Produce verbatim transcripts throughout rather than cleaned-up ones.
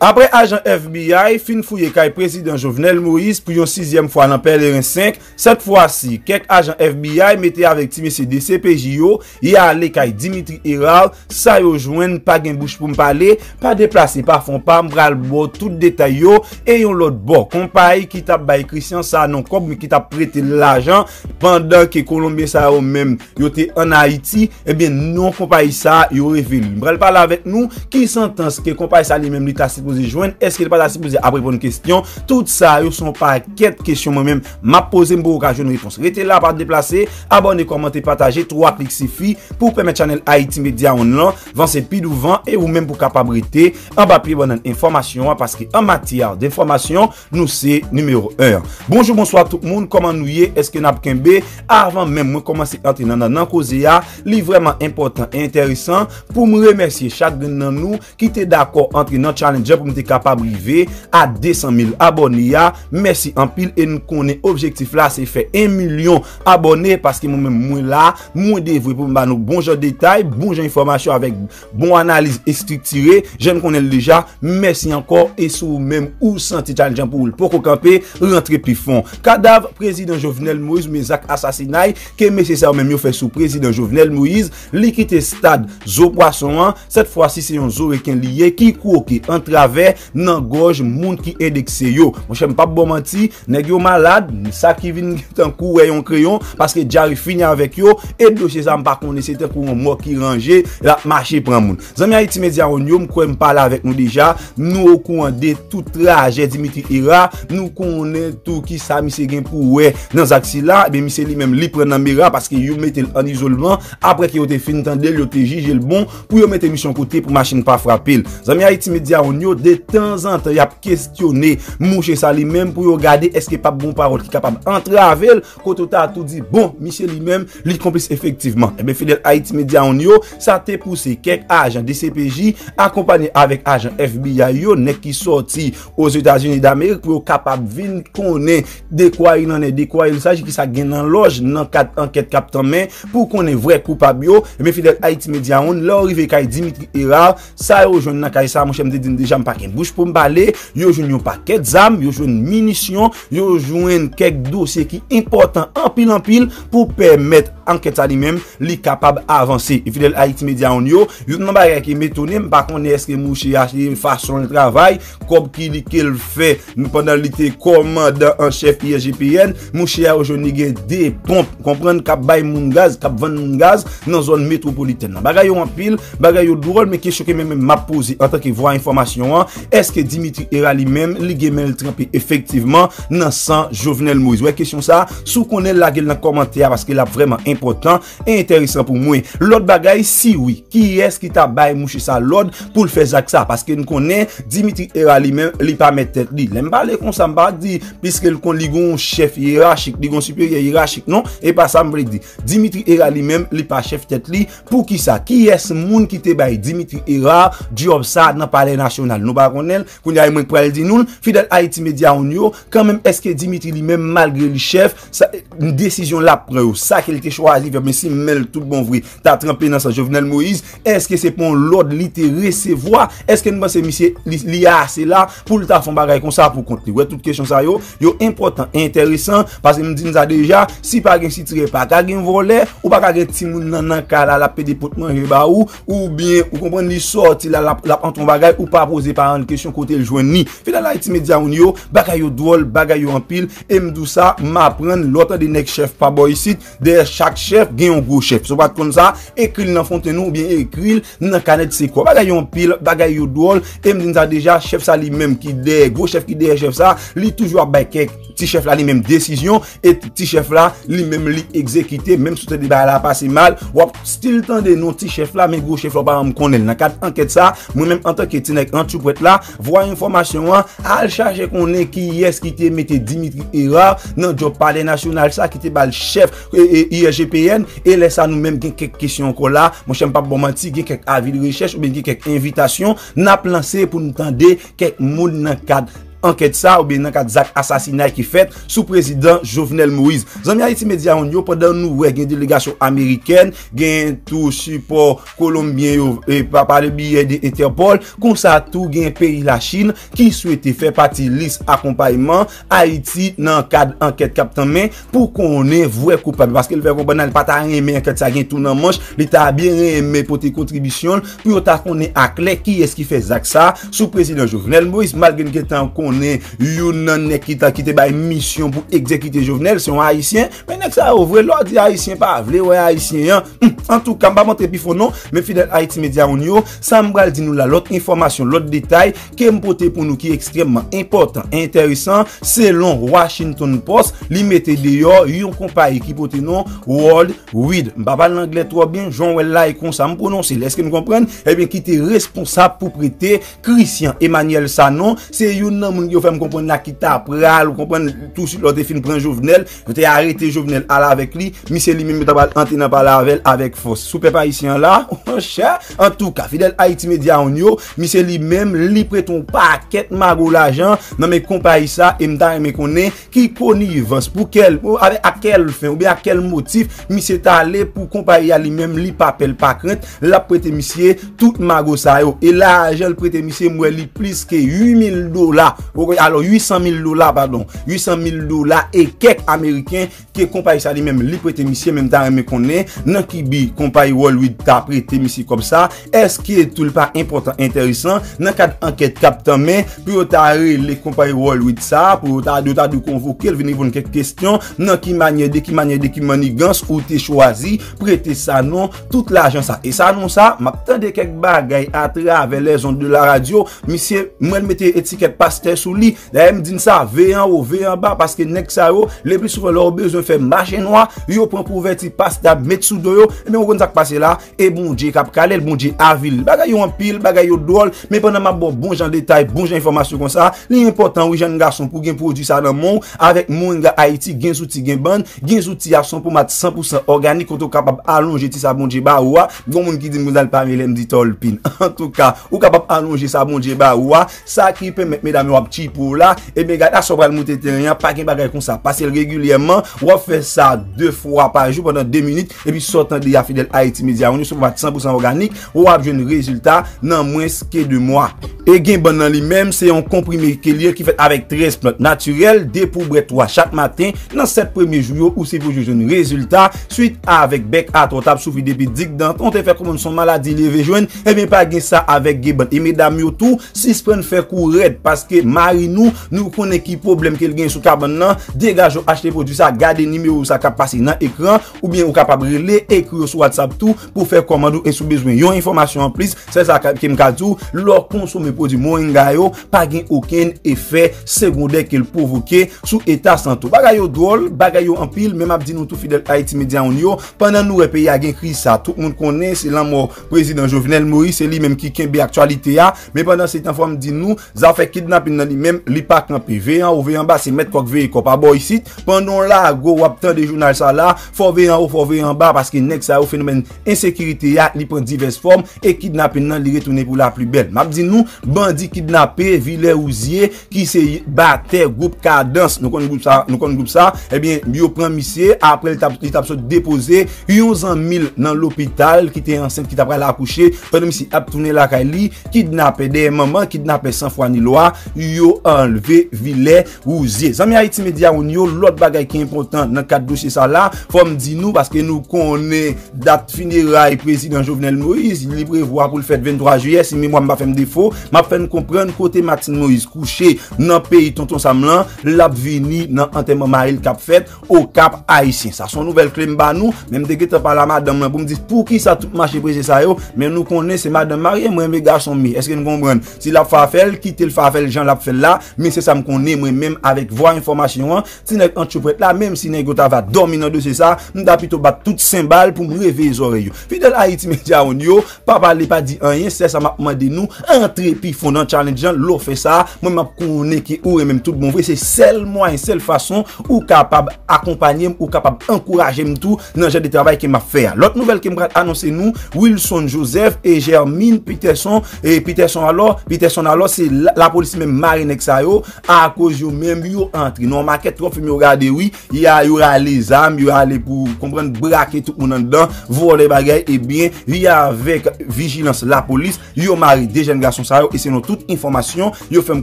Apre ajan F B I fin fouye kay prezidan Jovenel Moïse pou yon sizyèm fwa nan Pèleren senk, sèt fwa si, kèk ajan F B I mete avèk ti mesye D C P J yo, y ale kay Dimitri Hérard, sa yo jwenn, pa gen bouch pou m pale, pa deplase, pa fè yon pa, m pral ba w tout detay yo, e yon lòt bò, konpayi ki t ap bay Christian Sanon kòb, ki t ap prete l lajan, pandan ke Kolonbyen sa yo menm, yo te ann Ayiti, ebyen, non konpayi sa a, yo revele. M pral pale avèk nou ki santans ke konpayi sa li menm li ta sipoze jwenn, èske li pa ta sipoze ap reponn kesyon, tout sa yo se yon pakèt kesyon mwen menm m ap poze, m poko ka jwenn repons. Rete la, pa deplase, abòne, kòmante, pataje, twa klik sifi pou pèmèt chanèl Haiti Media One lan vanse pi douvan e ou menm pou kapab rete anba pye bannann enfòmasyon an, paske an matyè denfòmasyon, nou se nimewo en an. Bonjou, bonswa tout moun, kòman nou ye? Èske n ap kenbe? Avan menm mwen kòmanse antre nan, nan, nan koze a, li vrèman enpòtan e enteresan pou m remèsye chak grenn nan nou ki te dakò antre nan challenge an pou m te kapab rive a de san mil abòne a. Mèsi anpil e n konnen objektif la se fè en milyon abòne, paske mwen menm mwen la, mwen devwe pou m ba nou bon jan detay, bon jan enfòmasyon avèk bon analiz estriktire, jan n konnen l deja. Mèsi ankò, e si w menm ou santi challenge an pou ou l poko kanpe, rantre pi fon. Kadav prezidan Jovenel Moïse oubyen zak asasinay ke mesye sa yo menm yo fè sou prezidan Jovenel Moïse, li kite stad zo pwason an, sèt fwa si se yon zo reken li ye ki kwoke antravè nan gòj moun ki endekse yo. Monchè, m p ap ba w manti, nèg yo malad, sa ki vin tankou wè yon kreyon, paske dyare fini avèk yo, e dosye sa m pa konnen se tankou yon mò ki ranje, l ap mache pran moun. Zanmi Haiti Media One yo, m kwè m pale avèk nou deja, nou okouran de tout trajè Dimitri Hérard, nou konnen tou ki sa misye gen pou wè nan zak sila, ebyen misye li menm li pran nan mera paske yo mete l an izolman, apre ke yo te fin tande l, yo te jije l bon pou yo mete misye yon kote pou machin pa frape l. Zanmi Haiti Media One yo, de tanzantan y ap kestyone mouche sa li menm pou yo gade èske p ap gen yon pawòl ki kapab antrave l, kote w ta tou di, bon, misye li menm, li konplis efektivman. Ebyen, fidèl Haiti Media One yo, sa te pouse kèk ajan D C P J akonpanye avèk ajan F B I yo, nèg ki sòti Ozetazini Damerik, pou yo kapab vin konnen de kwa il en est, de kwa il s'agit, ki sa gen nan lòj, nan kad ankèt k ap tanmen, pou konnen vrè koupab yo. Ebyen, fidèl Haiti Media One, lè w rive kay Dimitri Hérard, sa yo jwenn nan kay sa, monchè, m te di n deja, m pa gen bouch pou m pale, yo jwenn yon pakèt zam, yo jwenn minisyon, yo jwenn kèk dosye ki enpòtan anpil, anpil pou pèmèt ankèt sa li menm, li kapab avanse. E fidèl Haiti Media One yo, youn nan bagay ki m etone, m pa konnen èske mouche a, se fason l travay, kòb ki li ke l fè, pandan li te kòmandan an chèf I S G P N, mouche a yo jwenn li gen de ponp, konprann, k ap bay moun gaz, k ap vann moun gaz nan zòn metwopolitèn nan. Bagay yo anpil, bagay yo dwòl, men kesyon ke mwen menm m ap poze antanke vwa enfòmasyon an, èske Dimitri Hérard li menm, li gen men l tranpe efektivman nan san Jovenel Moïse? Wè kesyon sa, si w konnen l, lage l nan kòmantè a, paske l ap vrèman enpòtan e enteresan pou mwen. Lòt bagay, si wi, kiyès ki ta bay mouche sa lòd pou l fè zak sa? Paske n konnen Dimitri Hérard li menm, li pa mèt tèt li. Lè m pale konsa, m pa di, piske l konn li gon chèf yerachik, li gon siperyè yerachik, non, e pa sa m vle di. Dimitri Hérard li menm, li pa chèf tèt li. Poukisa? Kiyès moun ki te bay Dimitri Hérard djòb sa nan Palè Nasyonal? Nou pa konnen l. Kounye a, e mwen k pral di nou l. Fidèl Haiti Media One yo, kanmenm, èske Dimitri li menm, malgre li chèf, sa, desizyon l ap pran yo, sa ke l te chwazi fè, men si men l tout bon vre ta tranpe nan san Jovenel Moïse, èske se pa yon lòd li te resevwa? Èske n panse misye, li, li ase la pou l ta fè yon bagay konsa pou kont li? Wè, tout kesyon sa yo, yo enpòtan, enteresan, paske m di n sa deja, si pa gen sitirè, pa ka gen vòlè, ou pa ka gen timoun nan, nan kay la, l ap pede pot manje ba ou, oubyen, ou konprann, li sòti la, l ap, l ap antre yon bagay, ou pa poze paran l kesyon kote l jwenn li. Fidèl Haiti Media One yo, bagay yo dwòl, bagay yo anpil, e m di w sa, m aprann, lè w tande nèg chèf pa bò isit, dèyè chak chèf, gen yon gwo chèf. Si w pa t konn sa, ekri l nan fontenn ou, oubyen ekri l nan kanèt se kwa. Bagay yo anpil, bagay yo dwòl, e m di n sa deja, chèf sa li menm ki dèyè, gwo chèf ki dèyè chèf sa, li toujou ap bay kèk ti chèf la li menm desizyon, e ti chèf la li menm li egzekite, menm si w tande bagay la pase mal, w ap still tande non ti chèf la, men gwo chèf la w pa janm konnen l. Nan kad ankèt sa, mwen menm antanke ti nèg antyoupwèt la, vwa enfòmasyon an, al chache konnen kiyès ki te mete Dimitri Hérard nan djòb Palè Nasyonal sa, ki te ba l chèf, e, e, I S G P N, e lè sa nou menm gen kèk kesyon ankò la, monchè, m p ap ba w manti, gen kèk avi de rechèch oubyen gen kèk envitasyon n ap lanse pou n tande kèk moun nan kad ankèt sa oubyen nan kad zak asasinay ki fèt sou prezidan Jovenel Moïse. Zanmi Haiti Media One yo, pandan nou wè gen delegasyon amerikèn, gen tou sipò kolonbyen yo e pa pa le biyè de Interpol, konsa tou gen peyi Lachin ki swete fè pati lis akonpayman Ayiti nan kad ankèt k ap tanmen pou konnen vrè koupab yo, paske l fè konprann li pa ta renmen ankèt sa gen tou nan manch, li ta byen renmen pote kontribisyon l pou yo ta konnen aklè kiyès ki fè zak sa sou prezidan Jovenel Moïse, malgre n gentan konnen youn nan nèg ki ta ki te bay misyon pou egzekite Jovenel se yon ayisyen, men nèg sa yo vre, lè w di ayisyen pa vle wè ayisyen an. Hmm, antouka, m p ap antre pi fon non, men fidèl Haiti Media One yo, sa m pral di nou la, lòt enfòmasyon, lòt detay ke m pote pou nou ki ekstrèmman enpòtan e enteresan, selon Washington Post, li mete deyò yon konpayi ki pote non World Weed. M pa pale anglè twò byen, jan w wè l la e konsa m pwononse l. Èske n konprann? Ebyen, ki te responsab pou prete Christian Emmanuel Sanon, se youn nan moun yo fè m konprann la ki ta pral, ou konprann, touswit lè w te fin pran Jovenel, yo te arete Jovenel al avèk li, misye li menm yo ta pral antre nan pale avè l avèk fòs. Sou pèp ayisyen an la, monchè, antouka, fidèl Haiti Media One yo, misye li menm, li prete yon pakèt mago lajan nan men konpayi sa, e m ta renmen konnen ki konivans, pou kèl, avèk, ak kèl fen, oubyen ak kèl motif, misye t ale pou konpayi a li menm, li pa pè, l pa krent, l ap prete misye tout mago sa yo. E lajan l prete misye, m wè li plis ke uit mil dola, oke, alò, uit san mil dola, padon, uit san mil dola e kèk ameriken ke konpayi sa li menm li prete misye, men m ta renmen konnen nan ki bi konpayi World Weed ta prete misye kòb sa, èske tou l pa enpòtan, enteresan nan kad ankèt k ap tanmen pou yo ta rele konpayi World Weed sa, pou yo ta, yo ta dwe konvoke l, vin reponn kèk kesyon, nan ki manyè, de ki manyè, de ki mannigans ou te chwazi prete Sanon tout lajan sa. E Sanon sa, m ap tande kèk bagay atravè les ondes de la radio, misye, mwen l mete etikèt pastè sou li. Dayè m di n sa, veye anwo, veye anba, paske nèg sa yo, le pli souvan lè yo bezwen fè mache nwa, yo pran kouvèti pastè ap met sou do yo, ebyen ou konn sa k pase la, e Bondye k ap kale l, Bondye avili l. Bagay yo anpil, bagay yo dwòl, men pandan m ap ba w bon jan detay, bon jan enfòmasyon konsa, li enpòtan wi jèn gason pou gen pwodui sa nan men w, avèk Moringa Haiti, gen zouti, gen bann, gen zouti a san pou mat san pou san òganik, kote w kapab alonje ti sa Bondye ba ou a. Gon moun ki di m konsa l pa mele, m di tòlpin. Antouka, ou kapab alonje sa Bondye ba ou a, sa ki pèmèt medam yo ap tchipo la, ebyen gade a sa w pral moute teren an, pa gen bagay konsa. Pase l regilyèman, w ap fè sa de fwa pa jou pandan de minit, epi sa w tande a fidèl Haiti Media One, sou pòmat san pou san òganik, w ap jwenn rezilta nan mwens ke de mwa. E gen bann nan li menm, se yon konprime ke li ye ki fèt avèk trèz plant natirèl, de pou bwè twa chak maten, nan sèt premye jou yo, ou sipoze jwenn rezilta, swit avèk bèk atò w t ap soufri depi digdantan, w te fè konprann se yon maladi leve jwenn, ebyen pa gen sa avèk gen bann. E medam yo tou, sispann fè kou rèd, paske mari nou, nou konnen ki pwoblèm ke l gen sou kabann nan, degaje w achte pwodui sa, gade nimewo sa k ap pase nan ekran, oubyen ou kapab rele, ekri yo sou WhatsApp tou, pou fè kòmand ou, e si w bezwen yon enfòmasyon anplis, sèl sa ka, ke m ka di w, lè w konsome pwodui Moringa yo, pa gen okenn efè segondè ke l pwovoke sou eta sante w. Bagay yo dwòl, bagay yo anpil, men m ap di nou tou fidèl Haiti Media One yo, pandan nou wè peyi a gen kriz sa, tout moun konnen se lanmò prezidan Jovenel Moïse, se li menm ki kenbe aktyalite a, men pandan se tan fò m di nou, zafè kidnapin nan li menm, li pa kanpe. Veye anwo, veye anba, se mèt kòk veye kò pa bò isit. Pandan w lago, w ap tande jounal sa la, fò veye anwo, fò veye anba, paske nèg sa yo, fenomèn ensekirite a, li pran divès fòm, e kidnapin nan, li retounen pou la pli bèl. M ap di nou, bandi kidnape Vilè Wouzye, ki se batè gwoup Kadans. Nou konn gwoup sa, nou konn gwoup sa. Ebyen, yo pran misye, apre li t ap, li t ap sot depoze yon zanmi l nan lopital ki te ansent, ki t ap pral akouche. Pandan misye ap tounen lakay li, kidnapè dèyè manman, kidnapè san fwa ni lwa, yo anlve Vilè Wouzye. Zanmi Haiti Media One yo, lòt bagay ki enpòtan nan kad dosye sa la, fò m di nou, paske nou konnen dat fineray prezidan Jovenel Moïse, li prevwa pou l fèt venntwa jiyè, si memwa m pa fè m defo, m ap fè n konprann kote Martine Moïse kouche nan peyi Tonton Sam lan, l ap vini nan antèman mari l k ap fèt Okap Ayisyen. Sa se yon nouvèl kle m ba nou, men m te gentan pale a madanm mwen pou m di poukisa tout mache prese sa yo, men nou konnen se madanm marye, mwen renmen gason m ye. Èske n konprann? Si l ap fè afè l, kite l fè afè l jan l ap fè l la, men se sa m konnen mwen menm avèk vwa enfòmasyon an, ti nèg antchopwèt la, menm si nèg yo ta va dòmi nan dosye sa, m ta pito bat tout senbal pou m reveye zòrèy yo. Fidèl Haiti Media One yo, pa pale, pa di anyen, sèl sa m ap mande nou, antre pi fon nan challenge lan, lè w fè sa, mwen m ap konnen ke ou renmen m tout bon vre, se sèl mwayen, sèl fason ou kapab akonpanye m, ou kapab ankouraje m tou nan jan de travay ke m ap fè a. Lòt nouvèl ke m pral anonse nou, Wilson Joseph e Germine Peterson, e Peterson alò, Peterson alò, se la, lapolis menm kare nèg sa yo, akoz yo menm yo antre nan yon makèt twòp fim yo gade, wi, ya yo rale zam, yo rale pou, konprann, brake tout moun anndan, vòlè bagay, ebyen, via avèk vijilans lapolis, yo mare de jèn gason sa yo, e selon tout enfòmasyon, yo fè m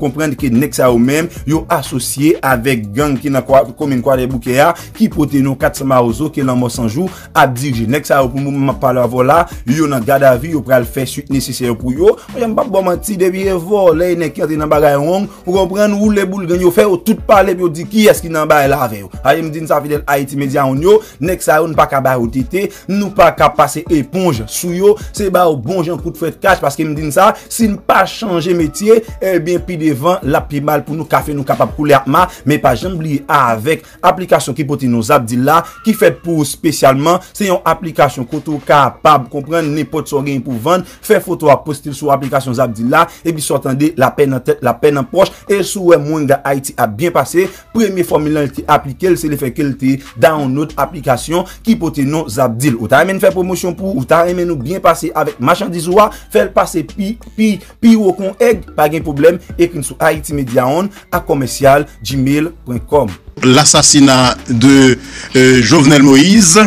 konprann ke nèg sa yo menm, yo asosye avèk gang ki nan kwa, komin Kwadèboukè a, ki pote non Kat Mawozo, ke Lanmò San Jou ap dirije. Nèg sa yo, pou moman m ap pale avè w la, yo nan gadavi, yo pral fè swit nesesè yo pou yo. Monchè, m p ap ba w manti, depi e vòlè, e nèg ki antre nan bagay wrong, ou konprann, woule boul grenn, yo fè yo tout pale, epi yo di kiyès ki nan bagay la avè yo. Aye, m di n sa, fidèl Haiti Media One yo, nèg sa yo, n pa ka ba yo tete, nou pa ka pase eponj sou yo, se ba yo bon jan kout frèt kach, paske m di n sa, si n pa chanje metye, ebyen, pi devan, l ap pi mal pou nou, kafe nou kapab koule ak ma, men pa janm bliye avèk aplikasyon ki pote non Zapdeal la, ki fèt pou ou espesyalman, se yon aplikasyon kote ou kapab konprann nenpòt sa w genyen pou vann, fè foto a, poste l sou aplikasyon Zapdeal la, epi sa w tande, lapè nan tèt, lapè nan pòch, e si w wè Moringa Haiti ap byen pase, premye fòmil lan li te aplike l, se lefètke l te download aplikasyon ki pote non Zapdeal. Ou ta renmen n fè pwomosyon pou ou, ou ta renmen nou byen pase avèk machandiz ou a, fè l pase pi, pi, pi wo kon èg, pa gen pwoblèm, ekri n sou Haiti Media One a commercial gmail point com. L'assassinat de euh, Jovenel Moïse,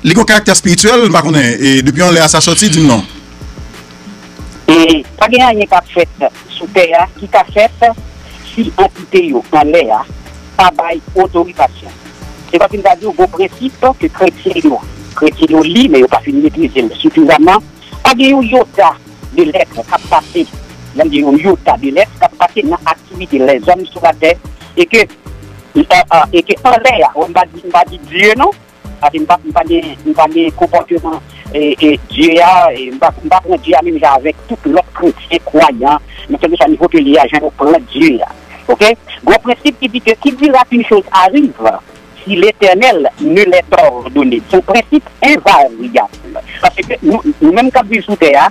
li gon karaktè espirityèl, m pa konnen, e depi yon lè a sa sòti, di m non. E pa gen anyen k ap fèt sou tè a ki ka fèt si antite yo anlè a pa bay otorizasyon. Se kòmsi m ta di w gon prensip ke kretyen yo, kretyen yo li, men yo pa fin metrize l sifizaman. Pa gen yon yota de lèt k ap pase, lè m di yon yota de lèt k ap pase nan aktivite lèzòm sou latè, e ke, e, e, e ke anlè a, m pa di, m pa di Dye non, paske m pa, m pa gen, m pa gen konpòteman e, e, Dye a, e, m pa, m pa pran Dye a menm jan avèk tout lòt kretyen kwayan, nan kèlkeswa nivo ke l ye a, jan yo pran Dye a. Oke? Gon prensip ki di ke qui dira qu'une chose arrive si l'Éternel ne l'est ordonné. Se yon prensip envaryab. Paske nou, nou menm k ap viv sou tè a,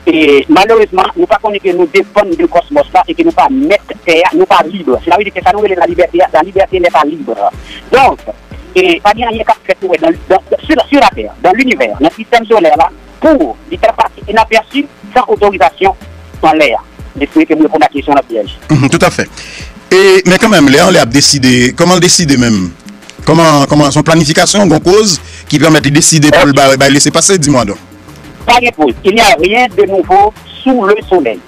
e malerezman, nou pa konnen ke nou depann de kòsmòs la e ke nou pa mèt tè a, nou pa lib. Sela vle di ke sa nou rele lalibète a, la liberté n'est pas libre. Donk, e pa gen anyen k ap fèt ou wè nan, dans, sur, sur la terre, dans l'univers, nan sistèm solè la, pou li ta pase inapèsi san otorizasyon anlè a. M espere ke m reponn a kesyon w la, P H. Mhm, tout à fait. E, men kanmenm, lè anlè ap deside, kòman l deside menm? Kòman, kòman, se yon planifikasyon, gon koz ki pèmèt li deside pou l bay, bay lese pase, di mwa don. Pa gen koz. Il n'y a rien de nouveau sous le soleil.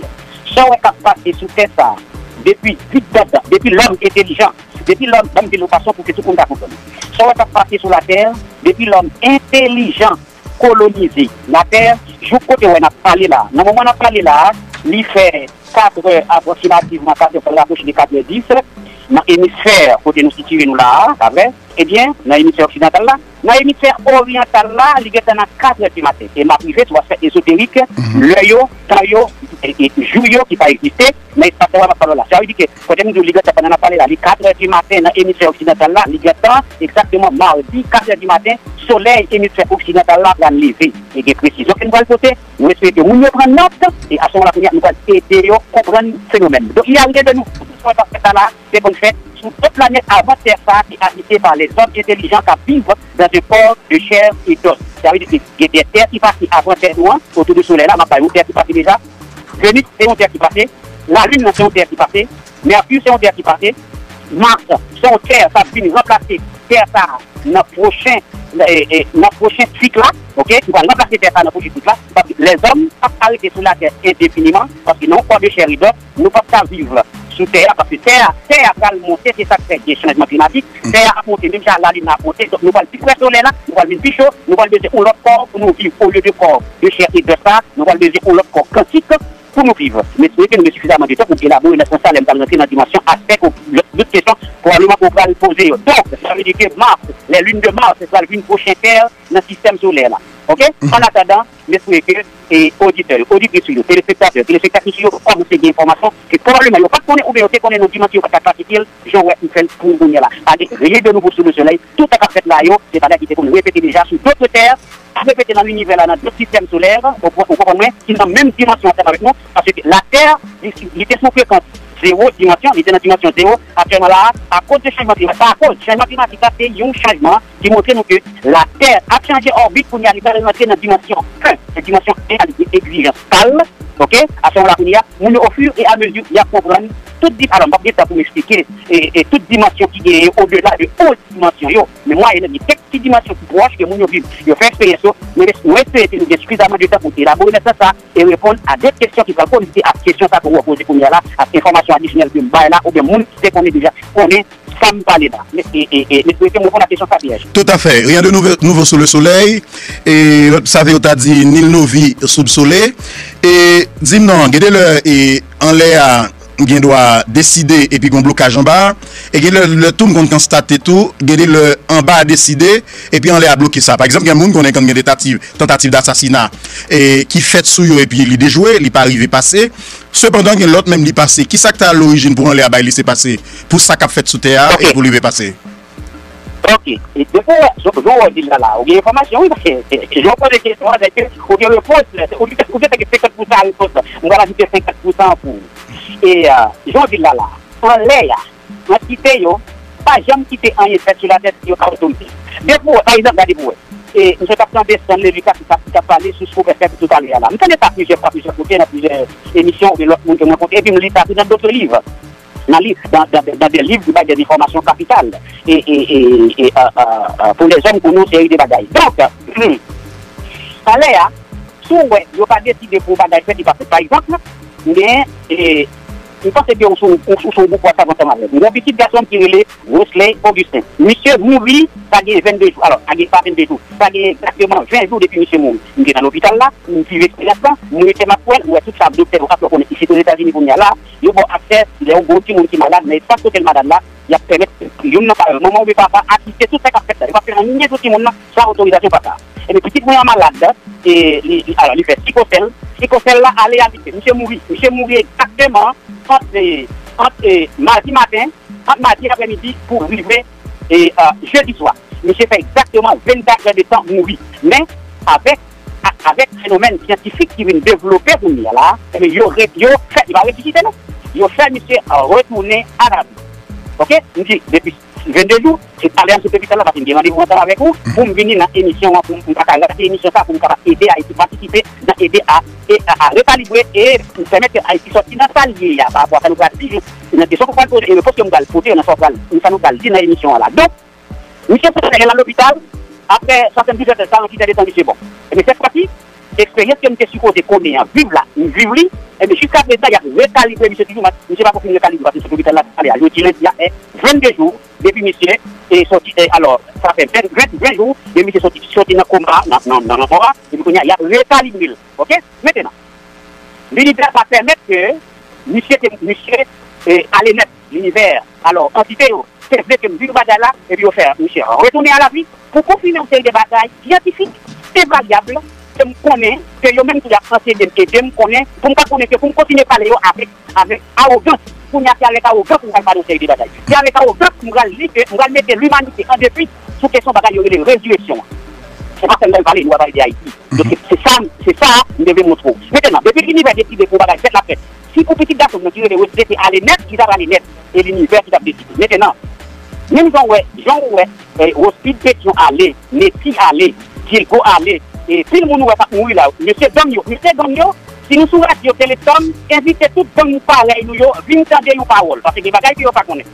Sa w wè k ap pase sou tè sa a, depi vit dandan, depi lòm entelijan, depi lòm, ban m di l yon fason pou ke tout moun ka konprann. Sa w wè k ap pase sou latè, depi lòm entelijan kolonize latè, jouk kote w wè n ap pale la. Nan moman n ap pale la a, li fè kat è apwoksimativman, kat è, rapwoche de kat è dis, nan emisfè kote nou sitiye nou la a, pa vre? Ebyen, nan emisfè oksidantal la, nan emisfè oryantal la, li gentan nan kat è di maten. E m ap rive sou aspè ezoterik, lè yo, tan yo, e, e, jou yo ki pa egziste, nan espas tè a m ap pale w la. Sa vle di ke, kote m di w li gentan pandan n ap pale la, li kat è di maten nan emisfè oksidantal la, li gentan egzakteman madi kat è di maten, solèy emisfè oksidantal la pral leve. E gen presizyon ke nou pral pote, nou espere ke moun yo pran nòt, e a se moman la kounye a, nou pral ede yo konprann fenomèn. Donc, il y a rien de nouveau. Sa k ap fèt la, se konn fèt sou tout planèt avan tè sa a ki abite pa lèzòm entelijan k ap viv dans un corps de chair et d'os. Sa vle di ke gen de tè ki pase avan tè nou an, otou de solèy la, m ap bay yon tè ki pase deja. Venus se yon tè ki pase, lalin nan se yon tè ki pase, Mèki se yon tè ki pase, Mas se yon tè k ap vin ranplase tè sa a nan pwochen, e, e, nan pwochen sik la, oke, ki pral ranplase tè sa a nan pwochen sik la, paske lèzòm p ap ka rete sou latè endefiniman, paske nan yon kò de chè e dòs, nou p ap ka viv sou tè a, paske tè a, tè a pral monte, se sa k fè gen chanjman klimatik, tè a ap monte, menm jan lalin nan ap monte, donk nou pral pi pre solèy la, nou pral vin pi cho, nou pral bezwen yon lòt kò pou nou viv, olye de kò de chè e dòs sa, nou pral bezwen yon lòt kò kantik pou nou viv. M espere ke nou gen sifizaman de tan pou elabore nan sans sa, lè m pral rantre nan dimansyon aspè ke w, lòt kesyon, pwobableman ke w pral poze yo. Donk, sa vle di ke Mars, les lunes de Mars, pral vin pwochen tè nan sistèm solè la. Oke? An atandan, m espere ke, e, oditè yo, oditris yo, telespektatè, telespektatris yo kòmanse gen enfòmasyon ke pwobableman yo pa t konnen oubyen yo te konnen nan dimansyon yo pa t ka klasifye l, jan w wè m fè l pou nou kounye a la. Pa gen rien de nouveau sous le soleil, tout sa k ap fèt la yo, se bagay ki te konn repete deja sou dòt tè, ap repete nan linivè la, nan dòt sistèm solè, ou, ou konprann mwen, ki nan menm dimansyon ansanm avèk nou, paske Latè, li, li te sou frekans zewo dimansyon, li te nan dimansyon zewo, aktyèlman la a, akoz de chanjman klimatik, pa akoz, chanjman klimatik la se yon chanjman ki montre nou ke Latè ap chanje òbit, kounye a li pral rantre nan dimansyon en, nan dimansyon en a, li gen egzijans pa l, oke, a se moman la kounye a, moun yo, au fur et à mesure, y ap konprann tout di, alò, m p ap gen tan pou m eksplike e, e tout dimansyon ki genyen odela de o dimansyon yo. Men mwayen nan gen kèk ti dimansyon ki pwòch ke moun yo viv, yo fè eksperyans yo. Men mwen espere ke nou gen sifizaman de tan pou elabore nan sans sa e reponn a de kesyon ki pral konekte ak kesyon sa ke w poze kounye a la, ak enfòmasyon adisyonèl ke m bay la, oubyen moun ki te konnen deja konnen sa m pale la. Men, e, e, e, men swete m reponn a kesyon sa, P H. Toutafè. Rien de nouveau, nouveau sous le soleil. E, sa vle yo ta di, nil novi sub sole. E, di m non, gen de lè, e, anlè a, gen dwa deside epi gen blokaj anba a. E gen lè, lè tou m konn konstate tou, gen de lè anba a deside, epi anlè a bloke sa. Pa egzanp, gen moun konnen kan gen tentative, tentative d'assassinat, e, ki fèt sou yo epi li dejwe, li pa rive pase. Sepandan, gen lòt menm li pase. Kisa k ta lorijin pou anlè a bay lese pase pou sa k ap fèt sou tè a e pou li rive pase? Ok. E depi w wè, jan w di l la, la, ou gen enfòmasyon, wi, paske jan w poze kesyon an, se ke ou gen repons, ou gen, ou gen senkant pousan a repons la. Mwen pral ajoute senkant pousan an pou ou. E, jan w di l la, la, anlè a, antite yo pa janm kite anyen fèt sou latè si yo pa otorize. Depi w wè, pa egzanp, gade pou w wè. E, misye t ap tande Stanley Lucas ki t ap, ki t ap pale sou Scope F M toutalè a la. M tande sa plizyè fwa, plizyè kote, nan plizyè emisyon, oubyen lòt moun ke mwen konte, epi m li sa tou nan dòt liv. Nan liv, dans, dans, dans des livres ki bay des informations capitales e, e, e, e, euh, euh, euh, pour les hommes, pour nous, seri de bagay. Donk, anlè a, si w wè, yo pa deside pou bagay fèt, li pa fèt. Pa egzanp, m gen, e, m panse ke ou se yon, ou, ou se yon gwoup WhatsApp ansanm avè m. M gen yon pitit gason m ki rele Wesley Augustin. Misye mouri, sa gen vennde jou. Alò, sa gen pa vennde jou. Sa gen egzakteman ven jou depi misye mouri. M te nan lopital la, m viv eksperyans lan, m rete m ap wè l, m wè tout sa doktè yo ap fè, konnen isit Ozetazini kounye a la, yo ba w aksè, lè w gen yon timoun ki malad, nan espas kote l malad la, y ap pèmèt youn nan paran, manman oubyen papa, asiste tout sa k ap fèt la. Yo pa fè anyen sou timoun nan san otorizasyon papa. Ebyen, pitit mwen an malad, e, li, li, alò, li fè sikosèl. Sikosèl la ale a vit fè. Misye mouri. Misye mouri egzakteman ant, e, ant, e, madi maten, ant madi aprèmidi pou rive, e, e, jedi swa. Misye fè egzakteman vennkat è de tan mouri. Men, avèk, a- avèk fenomèn syantifik ki vin devlope kounye a la, ebyen, yo re- yo fè, li pa resisite non. Yo fè misye retounen a lavi. Ok? M di, depi vennde jou, se talè a m sot lopital la, paske m gen randevou ansanm avèk ou, pou m vini nan emisyon an, pou m, m pa ka rate emisyon sa, pou m kapab ede Ayiti, patisipe nan ede a, e a, a rekalibre e pèmèt ke Ayiti sòti nan sa l ye a, pa rapò a sa nou pral di, nan kesyon ke w pral poze, e repons ke m pral pote yo nan sa w pral, nan sa nou pral di nan emisyon an la. Donk, misye fè lè l al lopital, apre swasanndizèt è, karannwit è de tan, misye bon. Ebyen, sèt fwa si, eksperyans ke m te sipoze konnen an, viv la, m viv li, ebyen, jiskaprezan, y ap rekalibre misye toujou, men misye pako fin rekalibre, paske misye lopital la, ale a, jodi lendi a, e vennde jou, depi misye, e sòti, e alò, sa fè ven, ven, ven jou, depi misye sòti, sòti nan koma, nan, nan, nan lanmò a, epi kounye a, y ap rekalibre l, ok? Mentenan, linivè pa pèmèt ke misye te, misye, e, ale nèt, linivè, alò, antite yo, te vle ke m viv bagay la, epi yo fè misye retounen a lavi pou konfime yon seri de bagay syantifik, envalyab, ke m konnen, ke yo menm tou y ap ansenye m, ede m konnen, pou m ka konnen ke pou m kontinye pale yo avèk, avèk awogans. Kounye a, se avèk awogans m pral pale yon seri de bagay. Se avèk awogans m pral di ke m pral mete limanite an defi sou kesyon bagay yo rele rezireksyon an. Se pa sèlman yo pale, nou pral pale de Ayiti. Donk, se, se sa, se sa m te vle montre w. Mentenan, depi linivè deside pou yon bagay fèt, l ap fèt. Si pou pitit gason m nan ki rele Wesley te ale nèt, li t ap ale nèt. E linivè ki t ap deside. Mentenan, menm jan w wè, jan w wè, e, Rospid Petyon ale, Neti ale, Diego ale, e pil moun ou wè k ap mouri la, mesye gang yo, mesye gang yo, si nou sou radyo, telefòn, envite tout gang parèy nou yo vin tande yon pawòl, paske gen bagay ke yo pa konnen.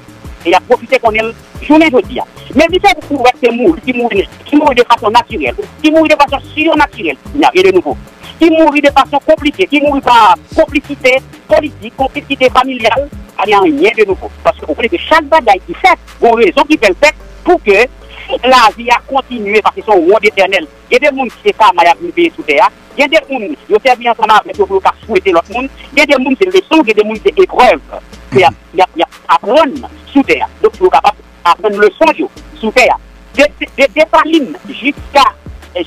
E y ap pwofite konnen l jounen jodi a. Men misye ou wè ki mouri, ki mouri, ki mouri de fason natirèl, ki mouri de fason sirnatirèl, il n'y a rien de nouveau. Ki mouri de fason konplike, ki mouri pa konplisite politik, konplisite familyal, pa gen anyen de nouvo. Paske ou konnen ke chak bagay ki fèt, gon rezon ki fè l fèt, pou ke si lavi a kontinye, paske se yon wonn etènèl. Gen de moun se kama y ap vin peye sou tè a. Gen de moun, yo sèvi ansanm avèk yo pou yo ka fwete lòt moun. Gen de moun, se leson, gen de moun, se eprèv ke y ap, y ap, y ap aprann sou tè a. Donk, pou yo kapab aprann leson yo sou tè a. De, de, de Desalin jiska,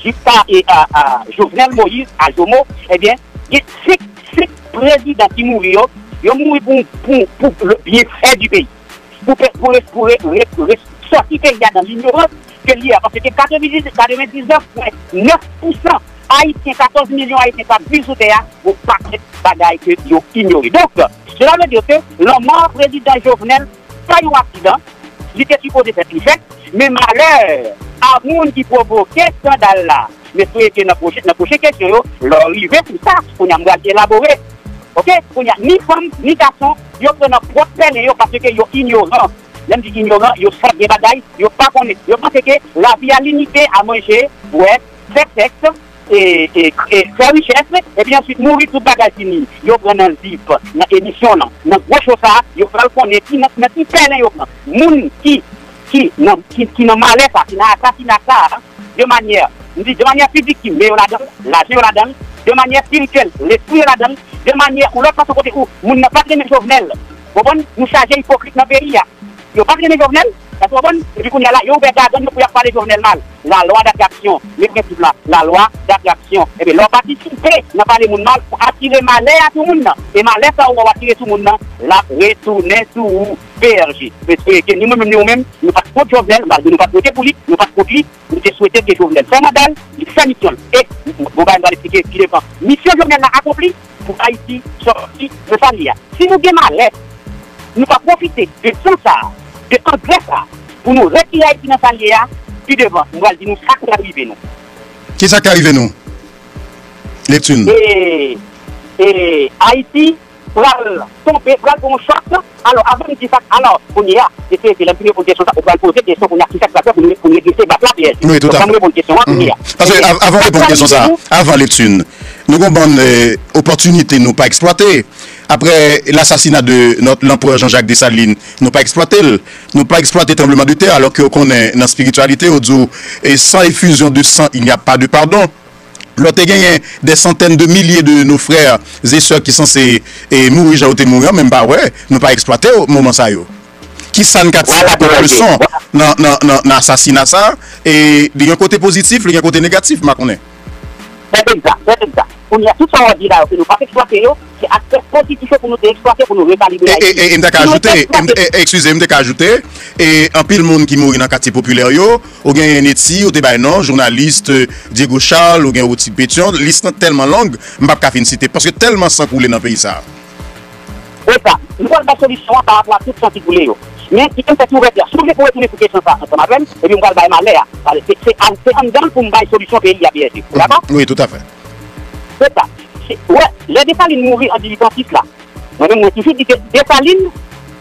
jiska, e, a, a, Jovenel Moïse, a Jomo, ebyen, gen senk, senk prezidan ki mouri yo, yo mouri pou, pou, pou le byenfè di peyi. Pou, pou, pou, pou re, re, re, sòti peyi a nan linyorans ke l ye a, paske katrevendiznèf, katrevendiznèf pwen nèf pousan Ayisyen, katòz milyon Ayisyen k ap viv sou tè a, gon pakèt bagay ke yo inyore. Donk, cela veut dire que lanmò prezidan Jovenel pa yon aksidan, li te sipoze fèt, li fèt, men malè a moun ki pwovoke eskandal la. Men swete nan pwochen, nan pwochen kesyon yo, lè w rive sou sa, kounye a m pral elabore. Oke? Kounye a, ni fanm, ni gason, yo pran nan pwòp pèlen yo paske yo inyoran. Lè m di inyoran, yo sòt gen bagay, yo pa konnen. Yo panse ke lavi a limite a manje, bwè, fè sèks, e, e, e fè richès, epi answit mouri, tout bagay fini. Yo pran nan zip, nan emisyon lan, nan gwo cho sa, yo fè l konnen ki nan, nan ki pèlen yo pran. Moun ki, ki nan, ki, ki nan malè sa, ki nan asasina sa, de manyè, m di de manyè fizik, ki men yo ladan l, lajan yo ladan l, de manyè espirityèl, lespri yo ladan l, de manyè ou lòt fason kote ou moun nan pa t renmen Jovenel. Konprann? Nou chaje ipokrit nan peyi a. Yo pa t renmen Jovenel, èske w konprann? Epi kounye a la, yo ouvè gagann yo pou y ap pale Jovenel mal. La loi d'attraction, men prensip la, la loi d'attraction. Ebyen, lè w patisipe nan pale moun mal, ou atire malè a sou moun nan. E malè sa ou wè w atire sou moun nan, l ap retounen sou ou. P R G. M espere ke ni mwen menm, ni ou menm, nou pa t kont Jovenel, malgre nou pa t vote pou li, nou pa t kont li, nou te swete ke Jovenel fè manda l, li fè misyon l. E, bon, bagay m pral eksplike pi devan. Misyon Jovenel la akonpli, pou Ayiti sòti nan sa l ye a. Si nou gen malè, nou pa pwofite de san sa a, de angrè sa a, pou nou retire Ayiti nan sa l ye a, pi devan, m pral di nou sa k pral rive nou. Ki sa k ka rive nou? Neptune. E, e Ayiti pral tonbe, pral gen yon chòk. Alò, avan m di sa, alò, kounye a, se, se, se lè m fin reponn kesyon sa, ou pral poze kesyon kounye a, ki sa k pral fè pou nou, pou nou redrese bak la, P R G. Wi, tout à fait. Donk, ban m reponn kesyon an kounye a. Paske av-, avan w reponn kesyon sa, avan Neptune, nou gen yon bann, e, opòtinite nou pa eksplwate. Après l'assassinat de notre l'empereur Jean-Jacques Dessalines, nou pa eksplwate l. Nou pa eksplwate tranbleman de tè, alò ke w konnen nan espirityalite, yo di w, e sans effusion de sang, il n'y a pas de pardon. Lè w te genyen des centaines de milliers de nos frères et sœurs ki sanse, e, mouri jan yo te mouri an, men m pa wè, nou pa eksplwate yo moman sa yo. Kisa n ka tire kòm leson nan, nan, nan, nan asasina sa a? E li gen kote pozitif, li gen kote negatif, m pa konnen. Sètènman, sètènman. Kounye a, tout sa w ap di la yo, ke nou pa t eksplwate yo, se aspè pozitif yo pou nou te eksplwate, pou nou rekalibre Ayiti. E, e, e m ta ka ajoute, e, e, eskize, m te ka ajoute, e anpil moun ki mouri nan katye popilè yo, ou genyen Netty, ou te bay non, jounalis, e, Diego Charles, ou gen Roti Petion, lis lan tèlman long, m p ap ka fin site, paske tèlman san koule nan peyi sa a. Wè sa, nou pral bay solisyon an pa rapò a tout san ki koule yo. Men, kite m fè ti ouvèti a. Si w vle pou retounen sou kesyon sa a ansanm avè m, epi m pral bay malè a. Pale, se, se, se anndan l pou m bay solisyon peyi a, P R G. Ou dakò? Wi, tout à fait. Se sa. Se, wè, lè Desalin mouri an diletantis la, mwen menm, mwen toujou di ke Desalin,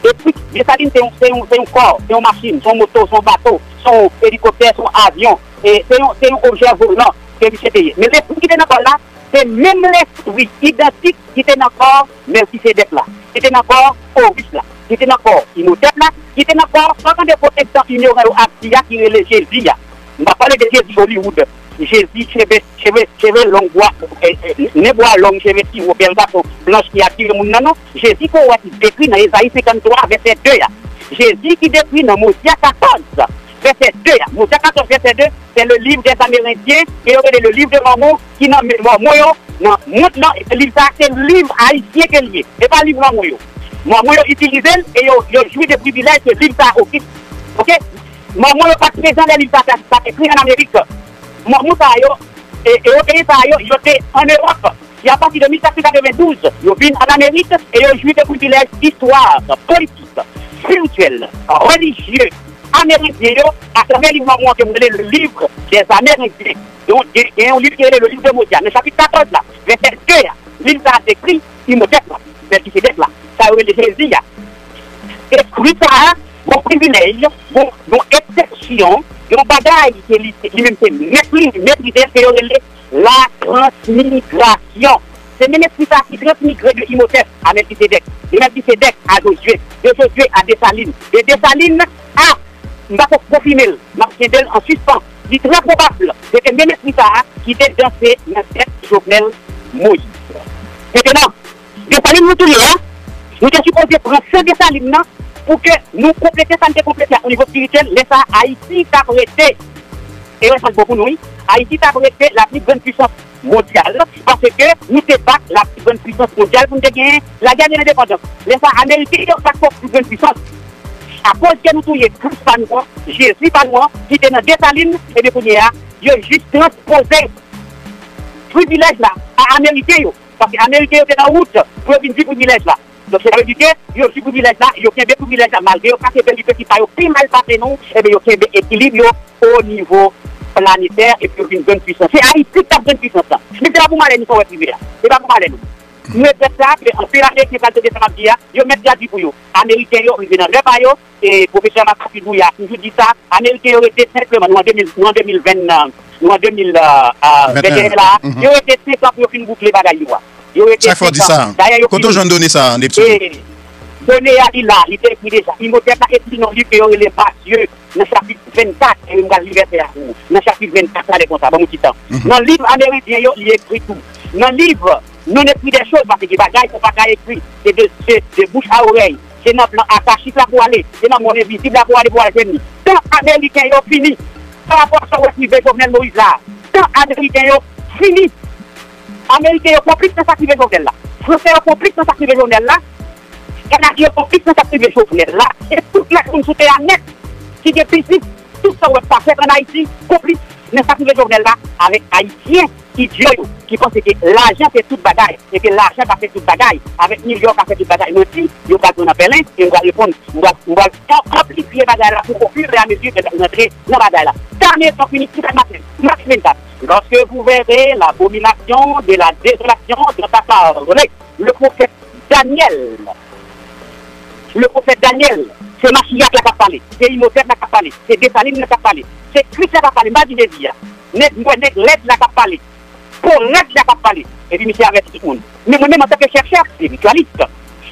e pi, Desalin se yon, se yon, se yon kò, se yon machin, se yon moto, se yon bato, se yon elikoptè, se yon avyon, e se yon, se yon objè volan ke misye te ye. Men lespri ki te nan kò l la, se menm lespri idantik ki te nan kò Mèlkisedèk la, ki te nan kò Oris la, ki te nan kò Imhotèp la, ki te nan kò, sa w tande pwotestan inyoran yo ap di a ki rele Jezi a. M pa pale de Jezi Hollywood. Jezi cheve, cheve, cheve long, bwa, eh, eh, nen bwa long, cheve ti wo, bèl gason, blanch ki atire moun nan, non. Jezi ke w wè ki dekri nan Ezayi senkanntwa, vèsè de a. Jezi ki dekri nan Mozya katòz, vèsè de a. Mozya katòz, vèsè de, c'est le livre des Amérindiens, ke yo rele le livre de Mormon, ki nan men Mòmon yo, nan mond lan, e liv sa a, se liv ayisyen ke l ye. E pa liv Mòmon yo. Mòmon yo itilize l, e yo, yo jwi de privilèj ke liv sa a ofri. Oke? Mòmon yo pa t prezan lè liv sa a t ap ekri ann Amerik. Mòmon sa yo, e, Ewopeyen sa yo, yo te ann Ewòp. Se apati de mil sèt san katrevendouz, yo vin ann Amerik e yo jwi de privilèj istwa, politik, espirityèl, relijye ameriken yo, atravè liv Mòmon an ke m rele le livre des Amérindiens. Donk, gen, gen yon liv ki rele le livre de Mozya. Nan chapit katòz la, vèsè de a, liv sa a dekri Imhotep la, Mèlkisedèk la, sa yo rele Jezi a. Espri sa a gon privilèj, gon, gon eksepsyon, yon bagay ke li, li menm se mèt li, li metrize, ke yo rele la transmigrasyon. Se menm espri sa a ki transmigre de Imhotep a Mèlkisedèk, de Mèlkisedèk a Jozye, de Jozye a Desalin, de Desalin a, m pa ko konfime l, m ap kenbe l an sispan. Li trè pwobab, se te menm espri sa a ki te danse nan tèt Jovenel Moïse. Mentnan, Desalin nou touye a, nou te sipoze pran san Desalin nan pou ke nou konplete sa n te konplete a o nivo espirityèl. Lè sa a, Ayiti t ap rete, e wè sa k bon pou nou, wi, Ayiti t ap rete la pli grann pwisans mondyal, paske nou te bat la pli grann pwisans mondyal pou n te genyen lagè de lendepandans. Lè sa a, Ameriken yo pa t fè pli grann pwisans. Akoz ke nou touye Kris pa nou an, Jezi pa nou an, ki te nan Desalin, ebyen kounye a, yo jis transpoze privilèj la a Ameriken yo. Paske Ameriken yo te nan wout pou yo vin jwi privilèj la. Donk, sa vle di ke yo jwi privilèj la, yo kenbe privilèj la, malgre yo kase bèl peyi pa yo pi mal pase nou, ebyen, yo kenbe ekilib yo o nivo planetè, epi yo vin grann pwisans. Se Ayiti k ap grann pwisans la. Men se pa pou malè nou fè wè prive a. Se pa pou malè nou. M regrèt sa, ke anpil Ameriken pral tande sa m ap di a, yo mèt tradui pou yo. Ameriken yo rive nan lè pa yo, e pwofesè Marc Fidouya toujou di sa, Ameriken yo rete senpleman, nou an de mil, nou an de mil ven, nou an de mil venteyen la, yo rete senk an pou yo fin boukle bagay yo a. Yo rete senk an. Dayè, yo fini. Kote w jwenn done sa a, Neptune? E done a, li la, li te ekri deja. Imhotep la ekri nan liv ke yo rele Matye, nan chapit vennkat, e m pral li vèsè a pou ou. Nan chapit vennkat la, li konsa, ban m yon ti tan. Nan liv amerendyen yo, li ekri tou. Nan liv, nou ekri de choz, paske gen bagay ou pa ka ekri. Se de, se de bouch a orèy. Se nan plan akachik la pou ale. Se nan mond envizib la pou ale, pou al jwenn li. Tan ameriken yo fini. Pa rapò a sa w wè ki rive Jovenel Moïse la. Tan ameriken yo fini. Ameriken yo konplis nan sa k rive Jovenel la. Fransè yo konplis nan sa k rive Jovenel la. Kanadyen yo konplis nan sa k rive Jovenel la. E tout lòt moun sou tè a nèt ki gen biznis, tout sa w wè k pa fèt ann Ayiti, konplis nan sa k rive Jovenel la avèk Ayisyen idyo yo ki panse ke lajan se tout bagay, e ke lajan ka fè tout bagay, avèk milyon ka fè tout bagay. Mwen di, yo pral pran nan pèlen, e m pral reponn, m pral, m pral an-, anplifye bagay la pou ofiramezu ke n ap rantre nan bagay la. Sa men, sa fini, ki sa k pase? Matye vennkat. Lorsque vous verrez l'abomination de la désolation dont a parlé le prophète Daniel. Le prophète Daniel, se Machiyak la k ap pale, se Imhotep la k ap pale, se Desalin la k ap pale, se Kris la k ap pale, m pa di Jezi a. Nèg, m wè nèg lèd la k ap pale, po lèd la k ap pale, epi misye avèti tout moun. Men mwen menm, antanke chèchè, espiritualist,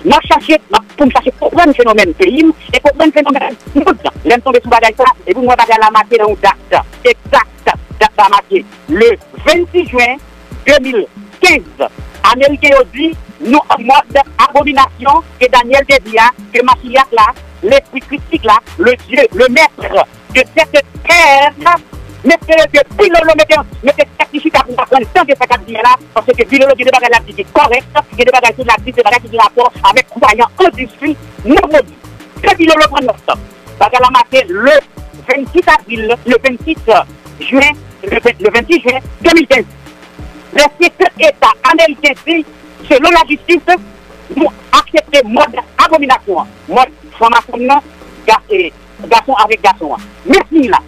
m ap chache, m ap, pou m chache konprann fenomèn peyi m e konprann fenomèn mond lan. Lè m tonbe sou bagay sa, epi m wè bagay la make nan yon dat egzak, dat la make le vennsis jen de mil kenz. Ameriken yo di nou an mòd abominasyon ke Daniel te di a, ke Machiyak la, lespri Kristik la, le Dieu, le maître de cette terre, mete yo ke Bilolo mete, mete tèt li chita pou aprann tande sa k ap di a la, paske Bilolo gen de bagay l ap di ki kòrèk, gen de bagay ki latis, de bagay ki gen rapò avèk kwayan endistri nan mond. Ke Bilolo pran nòt. Bagay la make le vennsis avril, le vennsis jen, le ven-, le vennsis jen de mil kenz. Lè senkant eta ameriken di, selon lajistis, nou aksepte mòd abominasyon an, mòd franmason nan, ga-, e, gason avèk gason an. Men siy la,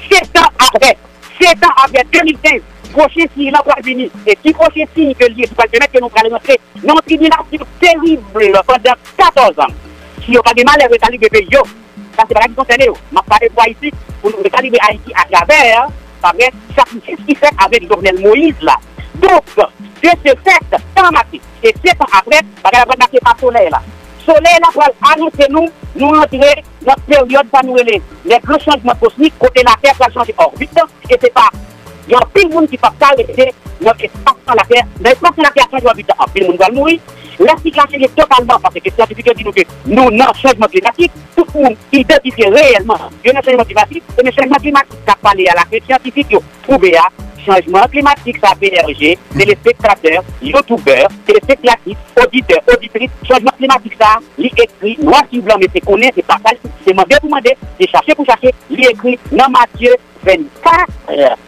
sèt an apre, sèt an apre de mil kenz, pwochen siy lan pral vini. E ki pwochen siy ke l ye ki pral pèmèt ke nou pral rantre nan yon tribilasyon terib pandan katòz an? Si yo pa gen malè rekalibre peyi yo, sa se bagay ki konsène yo. M ap pale pou Ayiti, pou nou rekalibre Ayiti atravè, pa vre, sakrifis ki fèt avèk Jovenel Moïse la. Donk, de ce fait, tan make. E sèt an apre, bagay la pral make pa solèy la. Solèy la pral anonse nou, nou rantre nan peryòd sa nou rele lè gran chanjman kosmik, kote Latè pral chanje òbit, e se pa, gen anpil moun ki p ap ka rete nan espas lan Latè, nan espas lan Latè ap chanje òbit, anpil moun pral mouri, lè sik la chanje totalman, paske syantifik yo di nou ke nou nan chanjman klimatik, tout moun idantifye reyèlman yo nan chanjman klimatik, ebyen chanjman klimatik k ap pale a la ke syantifik yo twouve a, chanjman klimatik sa, P R G, telespektatè, youtubè, telespektatris, oditè, oditris, chanjman klimatik sa, li ekri nwa si blan, mesye konnen se pa sa l, se mande pou mande, se chache pou chache, li ekri nan Matye vennkat,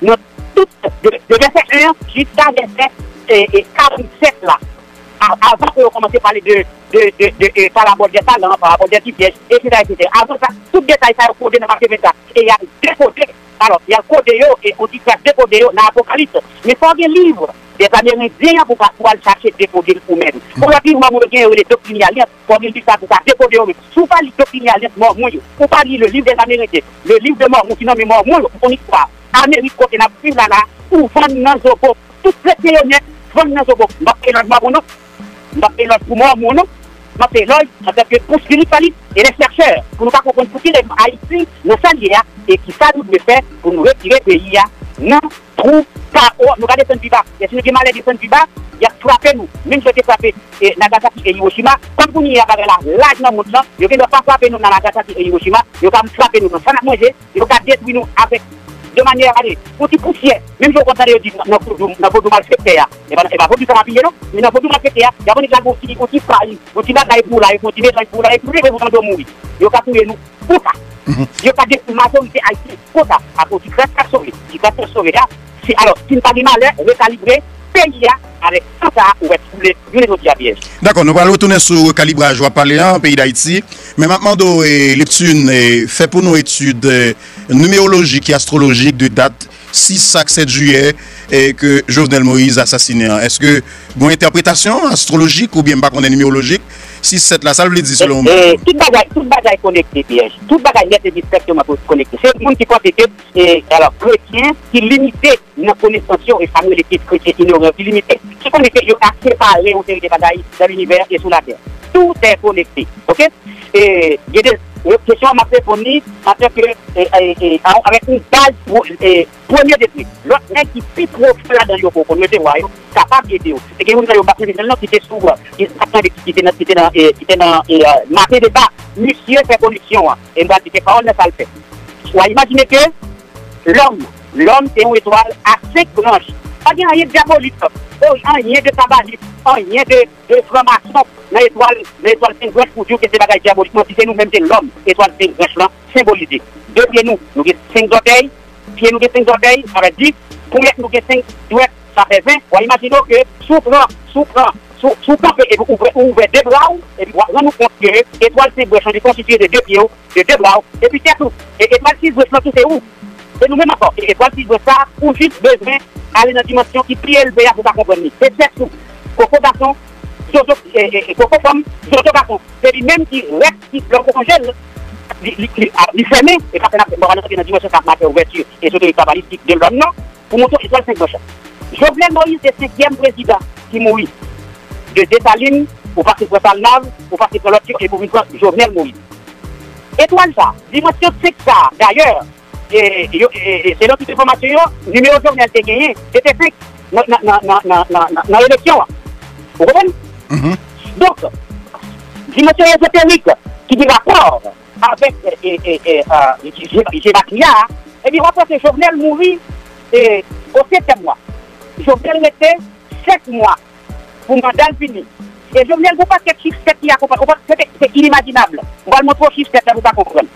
nan tout, de, de vèsè en an jiska vèsè, e, e, karannsèt la. A-, avan ke yo kòmanse pale de, de, de, de, e, parabòl dè talan, parabòl dè ti pyèj, etsetera, etsetera. Avan sa, tout detay sa yo kode nan Matye vennkat. E y al dekode, alò, y al kode yo, e yon ti kras dekode yo nan Apokalips. Men fò w gen liv dèzamerendyen an pou ka, pou al chache dekode l ou menm. Pou w ap li Mòmon yo gen, yo rele Doktrin e Alyans, fò w gen liv sa pou ka dekode yo menm. Si w pa li Doktrin e Alyans Mòmon yo, ou pa li le Livre des Amérindiens, le Livre de Mormon ki nonmen Mòmon yo, pou konn istwa Amerik kote n ap viv la la, ou vann nan zobo. Tout kretyen yo nèt vann nan zobo. M p ap peye lòd Mòmon non. M p ap peye lòd pou Mòmon non. M ap peye lòd antanke pou espiritualist e lè chèchè, pou nou ka konprann poukilè Ayiti nan sa l ye a, e kisa nou dwe fè pou nou retire peyi a nan twou, kawo. Nou ka desann pi ba. E si nou gen malè desann pi ba, y ap frape nou. Menm jan yo te frape, e, Nagasaki e Hiroshima, kòm kounye a bagay la laj nan mond lan, yo gendwa pa frape nou nan Nagasaki e Hiroshima, yo ka frape nou nan sa n ap manje, yo ka detwi nou avèk, de manyè, gade, yon ti pousyè. Menm jan w konn tande yo di nan, nan vodou, nan vodou malfektè a. E pa, e pa vodou sa m ap ye non. Men nan vodou malfektè a, y ap annik lage yon ti, yon ti pay, yon ti bagay pou w la, yon ti melanj pou w la, epi leve pou tande w mouri. Yo ka touye nou konsa. Yo ka detwi majorite Ayisyen konsa. Akoz ti kras k ap sove, ti kras k ap sove a, se, alò, si n pa gen malè, rekalibre peyi a avèk san sa a ou wè koule jounen jodi a, P S. Dakò, nou pral retounen sou rekalibraj w ap pale an, peyi Dayiti. Men m ap mande w, e, Neptune, e, fè pou nou etid, e, nimerolojik e astwolojik de dat sis ak sèt jiyè e ke Jovenel Moïse asasinen an? Èske gen yon entèpretasyon astwolojik oubyen, m pa konnen, nimerolojik, sis sèt la, sa l vle di selon ou menm? E, tout bagay, tout bagay konekte, P H. Tout bagay nèt e distrèkteman konekte. Se moun ki panse ke, e, alò, kretyen ki limite nan konesans yo, e sa nou rele ke kretyen inyoran ki limite, ki konnen ke yo ka separe yon seri de bagay nan linivè e sou latè. Tout est connecté. Oke? E, gen de, e, kesyon an m ap reponn li antanke, e, e, e, avèk yon baz, e, premye degre. Lòt nèg ki pi pwofon ladan yo ke w konn resevwa yo, kapab ede w. E gen youn nan yo, m pa konnen non, ki te sou, ki t ap tande, ki te nan, ki te nan, e, ki te nan, e, e, maten deba. Misye fè koneksyon an. E m pral di kèk pawòl nan sa l fè. W a imajine ke lòm, lòm se yon etwal a senk branch. Pa gen anyen dyabolik, o, anyen de sabalit, anyen de, de franmason nan etwal, nan etwal senk branch pou di w ke se bagay dyabolik. Manti, se nou menm, se lòm, etwal senk branch lan senbolize. De pye nou, nou gen senk zòtèy, pye nou gen senk zòtèy, sa fè dis, ponyèt nou gen senk dwèt, sa fè ven. W a imajine w ke si w pran, si w pran, si w, si w kanpe epi w ouvè, ou ouvè de bra w, epi w ap rann ou kont ke etwal senk branch lan li konstitye de de pye w, de de bra w, epi tèt ou. E etwal sis branch lan tou se ou. Se nou menm ankò. E etwal sis branch sa, ou jis bezwen ale nan dimansyon ki pi elve a pou w ka konprann li. Se sèks ou. Koko gason, zozo, e, e, e, koko fanm, zozo gason. Se li menm ki rèk ki, lè w pwonje l, li, li, li, a, li fèmen, e sa fè n ap, bon, n ap rantre nan dimansyon sa k mafya ouvèti, ezoterik, kabalistik de lòm nan, pou montre etwal senk branch lan. Jovenel Moïse se senkyèm prezidan ki mouri. De Desalin, ou pase pran Palnav, ou pase pran lòt yo, epi w vin pran Jovenel Moïse. Etwal sa, dimansyon senk sa, dayè, e, yo, e, e, selon tout enfòmasyon yo, nimewo Jovenel te genyen, se te senk nan, nan, nan eleksyon an. Ou konprann? Donk, dimansyon ezoterik ki gen rapò avèk, e, e, e, e, je-, jematri a, ebyen, w ap wè ke Jovenel mouri, e, o setyèm mwa. Jovenel rete sèt mwa pou manda l fini. E Jovenel gen yon pakèt chif sèt ki akonpanye, ou konprann, se, se inimajinab. M pral montre w chif sèt la pou w ka konprann.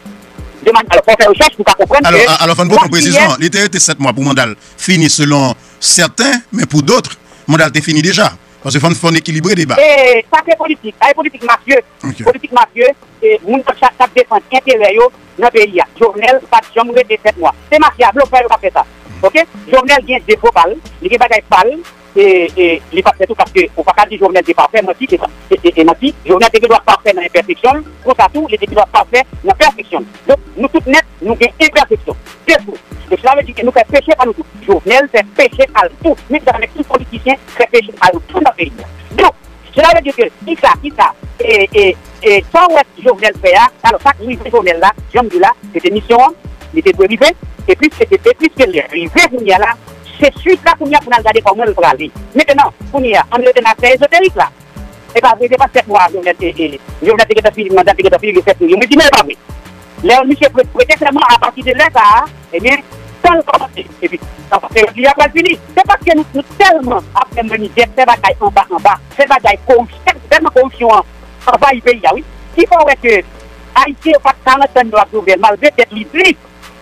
De many-, alò, fò w fè rechèch pou w ka konprann ke... Alò, alò, fò n pote yon presizyon. Li te rete sèt mwa pou manda l fini selon sèten, men pou dòt, manda l te fini deja. Paske fò n, fò n ekilibre deba. E sa se politik. Sa se politik mafye. Politik mafye, e moun k ap cha-, k ap defann enterè yo nan peyi a. Jovenel pa t janm rete sèt mwa. Se mafya, blofè yo k ap fè sa. Oke? Jovenel gen defo pa l, li gen bagay pa l, e, e li p ap fè tou, paske ou pa ka di Jovenel te pafè, manti, se pa, e, e, e manti. Jovenel te gen dwa pafè nan enpèfeksyon l, konsa tou, li te gen dwa pafè nan pèfeksyon l. Donk, nou tout nèt, nou gen enpèfeksyon. Defo. Donk, sela vle di ke nou fè peche pa nou tou. Jovenel fè peche pa l tou. Menm jan avèk tout politisyen fè peche pa yo tou nan peyi a. Donk, sela vle di ke kisa, kisa, e, e, e, sa w wè Jovenel fè a, alò, sa k rive Jovenel la, jan m di la, se te misyon an, li te dwe rive, e piske se te, piske li rive kounye a la, se swit la kounye a pou n al gade kòman l prale. Mentenan, kounye a, ann rete nan afè ezoterik la. E pa vre, se pa sèt mwa Jovenel te, e, Jovenel te gentan fini, manda te gentan fini, gen sèt mwa. Mwen di, men e pa vre. Lè misye pre-, prete sèman, apati de lè sa a, ebyen, tan l kòmanse. Epi, sa pa fè li a pral fini. Se paske nou, nou tèlman ap fè mizè, fè bagay anba anba, fè bagay koripsyon, tèlman koripsyon an anvayi peyi a, wi. Ki fè w wè ke Ayisyen yo pa t ka antann yo ak Jovenel, malgre tèt li di,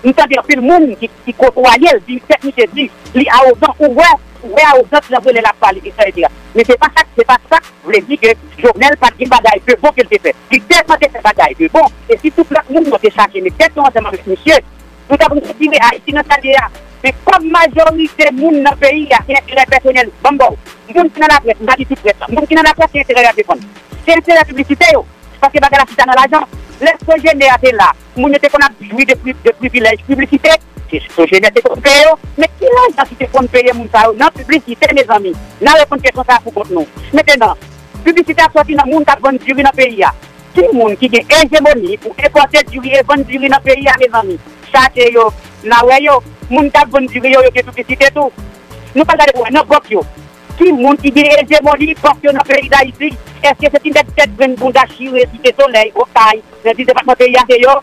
m tande anpil moun ki, ki kotwaye l, di tèt misye di, li awogan, ou wè, ou wè awogans lan vre lè l ap pale, etsetera. Men se pa sa, se pa sa k vle di ke Jovenel pa t gen bagay de bon ke l te fè. Li tèlman te fè bagay de bon, e si tout lòt moun yo te chache met tèt yo ansanm avèk misye, nou t ap retire Ayiti nan sa l ye a. Men kòm majorite moun nan peyi a se enterè pèsonèl, ban m ba w, moun ki nan laprès, m pa di tout près lan, moun ki nan laprès se enterè y ap defann. Se enterè piblisite yo. Paske bagay la chita nan lajan. Lè Sogener te la, moun yo te konn ap jwi de pri-, de privilèj piblisite. Se Sogener te konn peye yo. Men ki lajan ki te konn peye moun sa yo nan piblisite, mezanmi? N a reponn kesyon sa a pou kont nou. Mentenan, piblisite ap sòti nan moun k ap vann diri nan peyi a. Ki moun ki gen ejemoni pou enpòte diri e vann diri nan peyi a, mezanmi? Chache yo, n a wè yo. Moun k ap vann diri yo, yo gen piblisite tou. Nou pral gade pou wè nan bank yo. Ki moun ki gen ejemoni bank yo nan peyi Dayiti? Èske se ti nèg tèt grenn, bounda chire, Site Solèy, Okay, nan dis depatman peyi a se yo?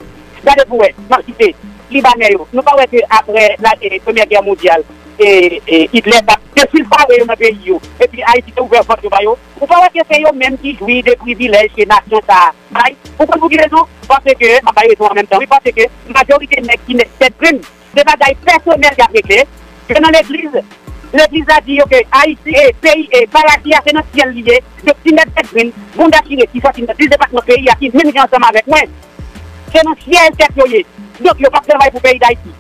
Gade pou wè, m ap site, Libanè yo. Nou pa wè ke aprè la, e, Premyè Gè Mondyal, e, e, Itlè t ap defilpare yo nan peyi yo, epi Ayiti te ouvè vant yo ba yo? Ou pa wè ke se yo menm ki jwi de privilèj ke nasyon sa a bay? Ou konn pou ki rezon? Paske, m ap bay rezon an menm tan, wi, paske majorite nèg ki nèg tèt grenn, se bagay pèsonèl y ap regle. Yo nan legliz, legliz la di yo ke Ayiti, e, peyi, e, paradi a se nan syèl li ye. Donk, ti nèg tèt grenn, bounda chire ki sòti nan dis depatman peyi a ki menm jan ansanm avèk mwen, se nan syèl tèt yo ye. Donk, yo p ap travay pou peyi Dayiti.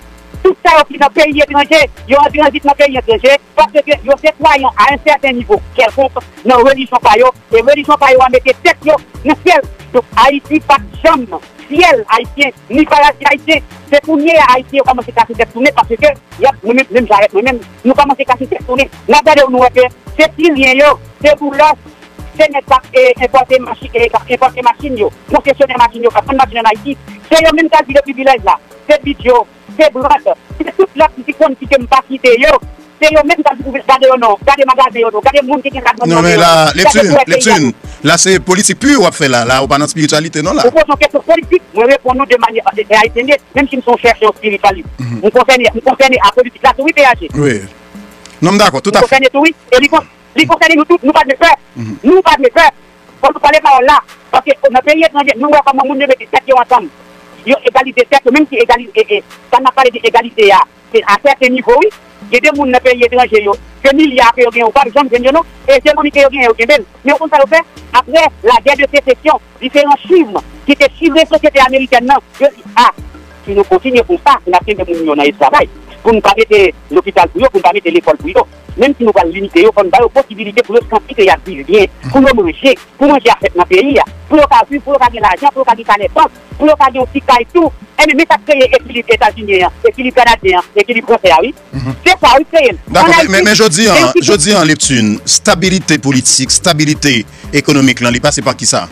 Tout sa yo ki nan peyi etranje, yo an tranzit nan peyi etranje, paske yo se kwayan a yon sèten nivo kèlkonk nan relijyon pa yo, e relijyon pa yo a mete tèt yo nan syèl. Donk, Ayiti pa t janm syèl ayisyen, ni paradi ayisyen. Se kounye a Ayisyen yo kòmanse kase tèt tounen, paske y ap, mwen menm, menm jan avèk mwen menm, nou kòmanse kase tèt tounen. N ap gade yo, nou wè ke se Siryen yo, se Boulos, se nèg k ap, e, enpòte machi-, e, k ap enpòte machin yo, konsesyonè machin yo, k ap vann machin ann Ayiti. Se yo menm k al vide privilèj la. Se Bidjo, se Brand, se tout lòt ki konn ki ke m pa site yo. Se yo menm k ap di pou gade yo non, gade magazen yo non, gade moun ki gen ladan yo non. Non, men la, Leptin, Leptin, la se politik pi w ap fè la. La, ou pa nan espirityalite non la. Ou poze yon kesyon politik, mwen reponn ou de manyè, e, e, ayisyen m ye, menm si m se yon chèchè espirityalist. M konsène, m konsène a politik la tou wi, P H G. Wi. Non, m dakò, tout a fè. M konsène tou wi, e li kon-, li konsène nou tout, nou pa dwe pè. Nou pa dwe pè. Fò nou pale pawòl la. Paske nan peyi etranje, nou wè kòman moun yo mete tèt yo ansanm. Yo egalize tèt yo, menm si egalize, e, e, sa n ap pale de egalite a, se a sèten nivo, wi. Gen de moun nan peyi etranje yo, se milya ke yo genyen, ou p ap janm jwenn yo non. Ejemoni ke yo genyen, yo kenbe l. Men ou konn sa yo fè? Apre lagè de sesesyon, diferan chim ki te chire sosyete amerikèn nan, yo di, a, si nou kontinye konsa, si n ap kenbe moun yo nan esklavaj, pou n pa mete lopital pou yo, pou n pa mete lekòl pou yo, menm si nou pral limite yo, fò n ba yo posibilite pou yo santi ke y ap viv byen, pou yo manje, pou manje a fèt nan peyi a, pou yo ka viv, pou yo ka gen lajan, pou yo ka gen salè bank, pou yo ka gen yon ti kay tou. Ebyen, men sa k kreye ekilib etazinyen an, ekilib kanadyen an, ekilib fransè a, wi. Se sa, wi, k kreye l. Dakò, men, men jodi an, jodi an, Leptin, stabilite politik, stabilite ekonomik lan, li pase pa kisa?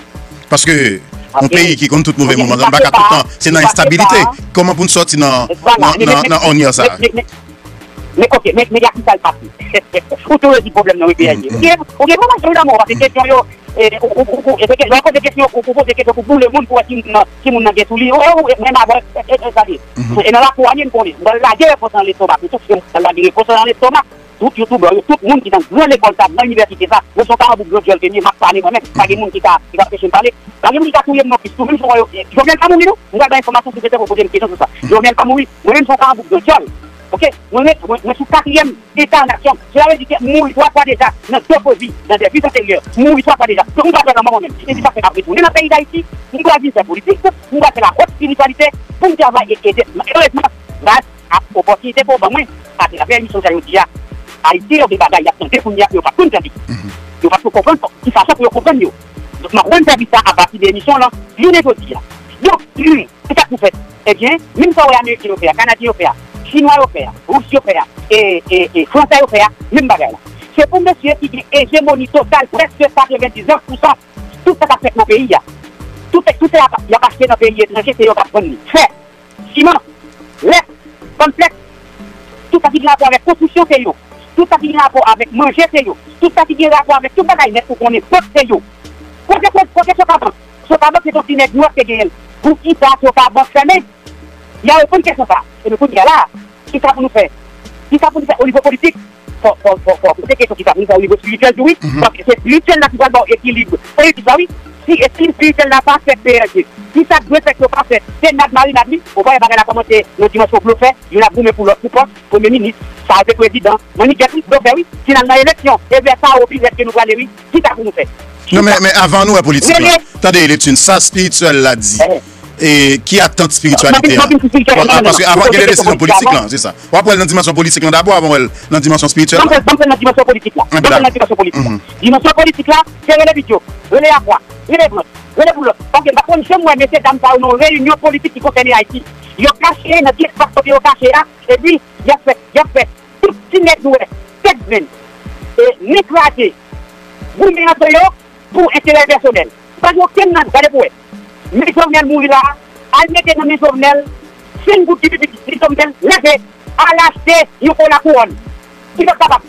Paske yon peyi ki konn tout move moman, m pa ka tout tan, se nan enstabilite. Kòman pou n sòti nan, nan, nan, nan ònyè sa a? Men, men, men, men, ok, men, men, gade kisa l pase. Ou tou redi pwoblèm nan, wi, P H G. Ou gen, ou gen moman, jan w damò, paske kesyon yo, e, ou, ou, ou, ou, e, lè w poze kesyon, ou, ou poze kesyon pou boule moun, pou wè si moun nan, si moun nan gen sou li. Ou, ou, menm avan, e, e, e, gade. E nan lakou a, m konnen. Mwen lage repons nan lestomak. Ou tou, mwen lage repons nan lestomak. Tout youtubè yo, tout moun ki nan gran lekòl sa, gran inivèsite sa, mwen se yon karanbouk gran dyòl ke m ye, m ap pale mwen menm. Pa gen moun ki ka, ki ka anpeche m pale. Pa gen moun ki ka touye m non plis tou. Menm jan yo, Jovenel pa mouri non. M pral bay enfòmasyon sou Twitter pou poze m kesyon sou sa. Jovenel pa mouri. Mwen menm se yon karanbouk gran dyòl. Ok? Mwen, mwen, mwen sou katriyèm enkanasyon. Sela vle di ke m mouri twa fwa deja nan dòt vi, nan de vi anteryè. M mouri twa fwa deja. Donk m pa pè lanmò mwen menm. E se sa k fè m ap retounen nan peyi Dayiti. M pral vin fè politik. M pral fè la wòt espirityalite pou m travay e ede. Erezman, gras a opòtinite ke w ban mwen atravè emisyon sa jodi a. Ayisyen yo gen bagay y ap tande kounye a ke yo pa t konn tande. Yo pa t ko konprann ki fason pou yo konprann yo. Donk, m ap rann sèvis sa apati de emisyon lan jounen jodi a. Donk, se sa k pou fèt. Ebyen, menm sa w wè Ameriken yo fè a, Kanadyen yo fè a, Chinwa yo fè a, Ris yo fè a, e, e, e Fransè yo fè a, menm bagay la. Se pou mesye ki gen ejemoni total prèske katrevendiznèf pousan tout sa k ap fèt nan peyi a. Tout, tout sa y ap, y ap achte nan peyi etranje, se yo k ap vann li. Fè, siman, lèt, kònflèt, tout sa ki gen rapò avèk konstriksyon, se yo. Tout sa ki gen rapò avèk manje, se yo. Tout sa ki gen rapò avèk tout bagay nèt ou konnen bank, se yo. Kote, kote, kote Sokabank? Sokabank se t on ti nèg nwè k te genyen l. Poukisa Sokabank fèmen? Y a reponn kesyon sa. Ebyen kounye a la, kisa pou nou fè? Kisa pou nou fè o nivo politik? Fò, fò, fò, fò poze kesyon kisa pou nou fè o nivo espirityèl tou wi. Paske se espirityèl la ki pral ba w ekilib politik la wi. Si ekilib espirityèl la pa fèt, P R G, si sa k dwe fèt yo pa fèt, se nad marinad wi. Ou pa wè bagay la kòmanse nan dimansyon blofè, youn ap goumen pou lòt pou pòs, premye minis, sa se prezidan, mannigèt wi, blofè wi. Si n al nan eleksyon, e vè sa o pi rèd ke nou prale wi. Kisa pou nou fè? Non, men, men avan nou wè politik lan, tande, Leptin, sa espirityèl la di, e ki atant espirityalite a? Paske avan gen de desizyon politik lan, se sa. W ap wè l nan dimansyon politik lan dabò, avan w wè l nan dimansyon espirityèl lan. Ban m fè l nan dimansyon politik la. Ban m fè l nan dimansyon politik la. Dimansyon politik la, se rele Bidjo, rele Akwa, rele Brant, rele Boulòt. Paske m pa konn janm wè mesye dam sa yo nan yon reyinyon politik ki konsène Ayiti. Yo kache nan ti espas kote yo kache a, epi y ap fè, y ap fè tout ti nèg nwè, tèt grenn, e, nen kraze, goumen antre yo pou enterè pèsonèl. Pa gen okenn nan, gade pou wè. Men Jovenel mouri la, al mete nan men Jovenel senk goud ki pi piti. Di Jovenel, leve, al achte yon kola kouwòn. Ki lòt kapab?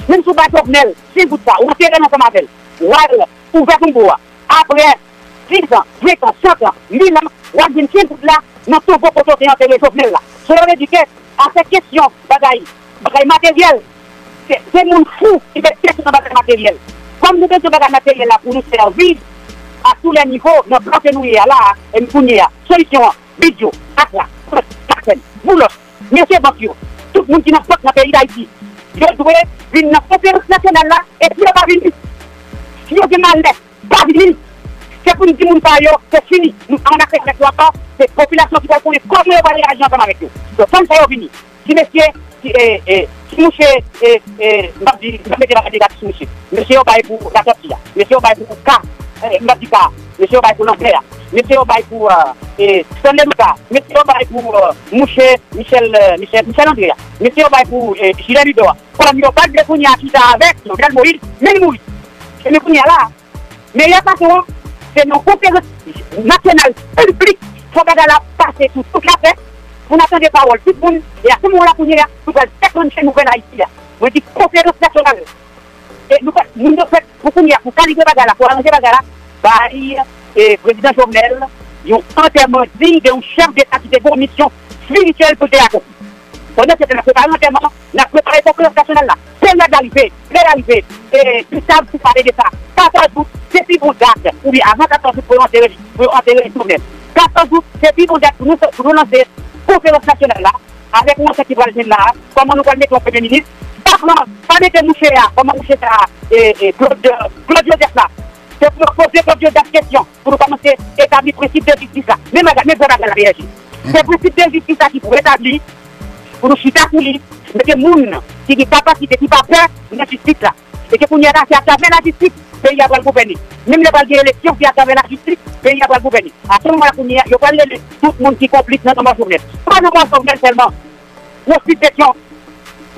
Menm si w ba Jovenel senk goud sa, ou antere l ansanm avè l. W al ouvè tonbo a. Apre dis an, venn an, sent an, mil an, w ap jwenn senk goud la nan tonbo kote yo te antere Jovenel la. Sela vle di ke afè kesyon bagay, bagay materyèl, se, se moun fou ki met tèt yo nan bagay materyèl. Kòm nou bezwen bagay materyèl la pou nou sèvi a tou lè nivo nan blan ke nou ye a la a, e kounye a, solisyon an, Bidjo, Akwa, Brant, Makfèn, Boulòt, mesye bank yo, tout moun ki nan bank nan peyi Dayiti, yo dwe vin nan konferans nasyonal la, e si yo pa vini, si yo gen malè, pa vini. Se pou n di moun sa yo, se fini. Nou pa ann afè avèk yo ankò. Se popilasyon ki pral konnen kòman yo pral reyaji ansanm avèk yo. Donk, fanm sa yo vini. Ti mesye, ti, e, e, ti mouche, e, e, m ap di, m ap mete bagay negatif sou mesye. Mesye yo bay pou Latòti a. Mesye yo bay pou Ka, e, m ap di Ka. Mesye yo bay pou Lanbè a. Mesye yo bay pou, e, e, Stanley Lucas. Mesye yo bay pou, e, mouche Michel, e, Michel, Michel André a. Mesye yo bay pou, e, Jilè Lidò a. Kòm yo pa t vle kounye a chita avèk Jovenel Moïse, men li mouri. E men kounye a la, Meyè fason an, se nan yon konferans nasyonal piblik, fò bagay la pase sou tout latè, pou n tande pawòl tout moun, e a se moman la kounye a, nou pral deklannche nouvèl Ayiti a. Mwen di konferans nasyonal. E nou fè, moun yo fèt pou kounye a, pou kalibre bagay la, pou aranje bagay la, bay, e, prezidan Jovenel yon antèman diy de yon chèf deta ki te gen yon misyon espirityèl pou l te akonpli. Pandan se tan, n ap prepare antèman an, n ap prepare konferans nasyonal la. Peryòd la rive, lè l rive, e, Gustave Thibault pale de sa. Katòz out, se pi bon dat, oubyen avan katòz out pou yo antere li, pou yo antere li Jovenel. Katòz out, se pi bon dat pou nou, pou nou lanse konferans nasyonal la, avèk yon ansyen ki pral vin la, kòman nou pral mete yon premye minis. Sa pran, pa mete mouche a, kòman mouche sa, e, e, Claude, Claude Joseph la. Se pou yo poze Claude Joseph kesyon, pou nou kòmanse etabli prensip de jistis la. Men bagay, men vrè bagay la, P S G. Se prensip de jistis la ki pou etabli, pou nou chita sou li, mete moun ki gen kapasite, ki pa pè nan jistis la. E ke kounye a la, se atravè lajistis, peyi a pral gouvène. Menm lè pral gen eleksyon, se atravè lajistis, peyi a pral gouvène. A se moman la kounye a, yo pral rele tout moun ki konplis nan lanmò Jovenel. Pa nan mò Jovenel sèlman. Wòchit Petyon,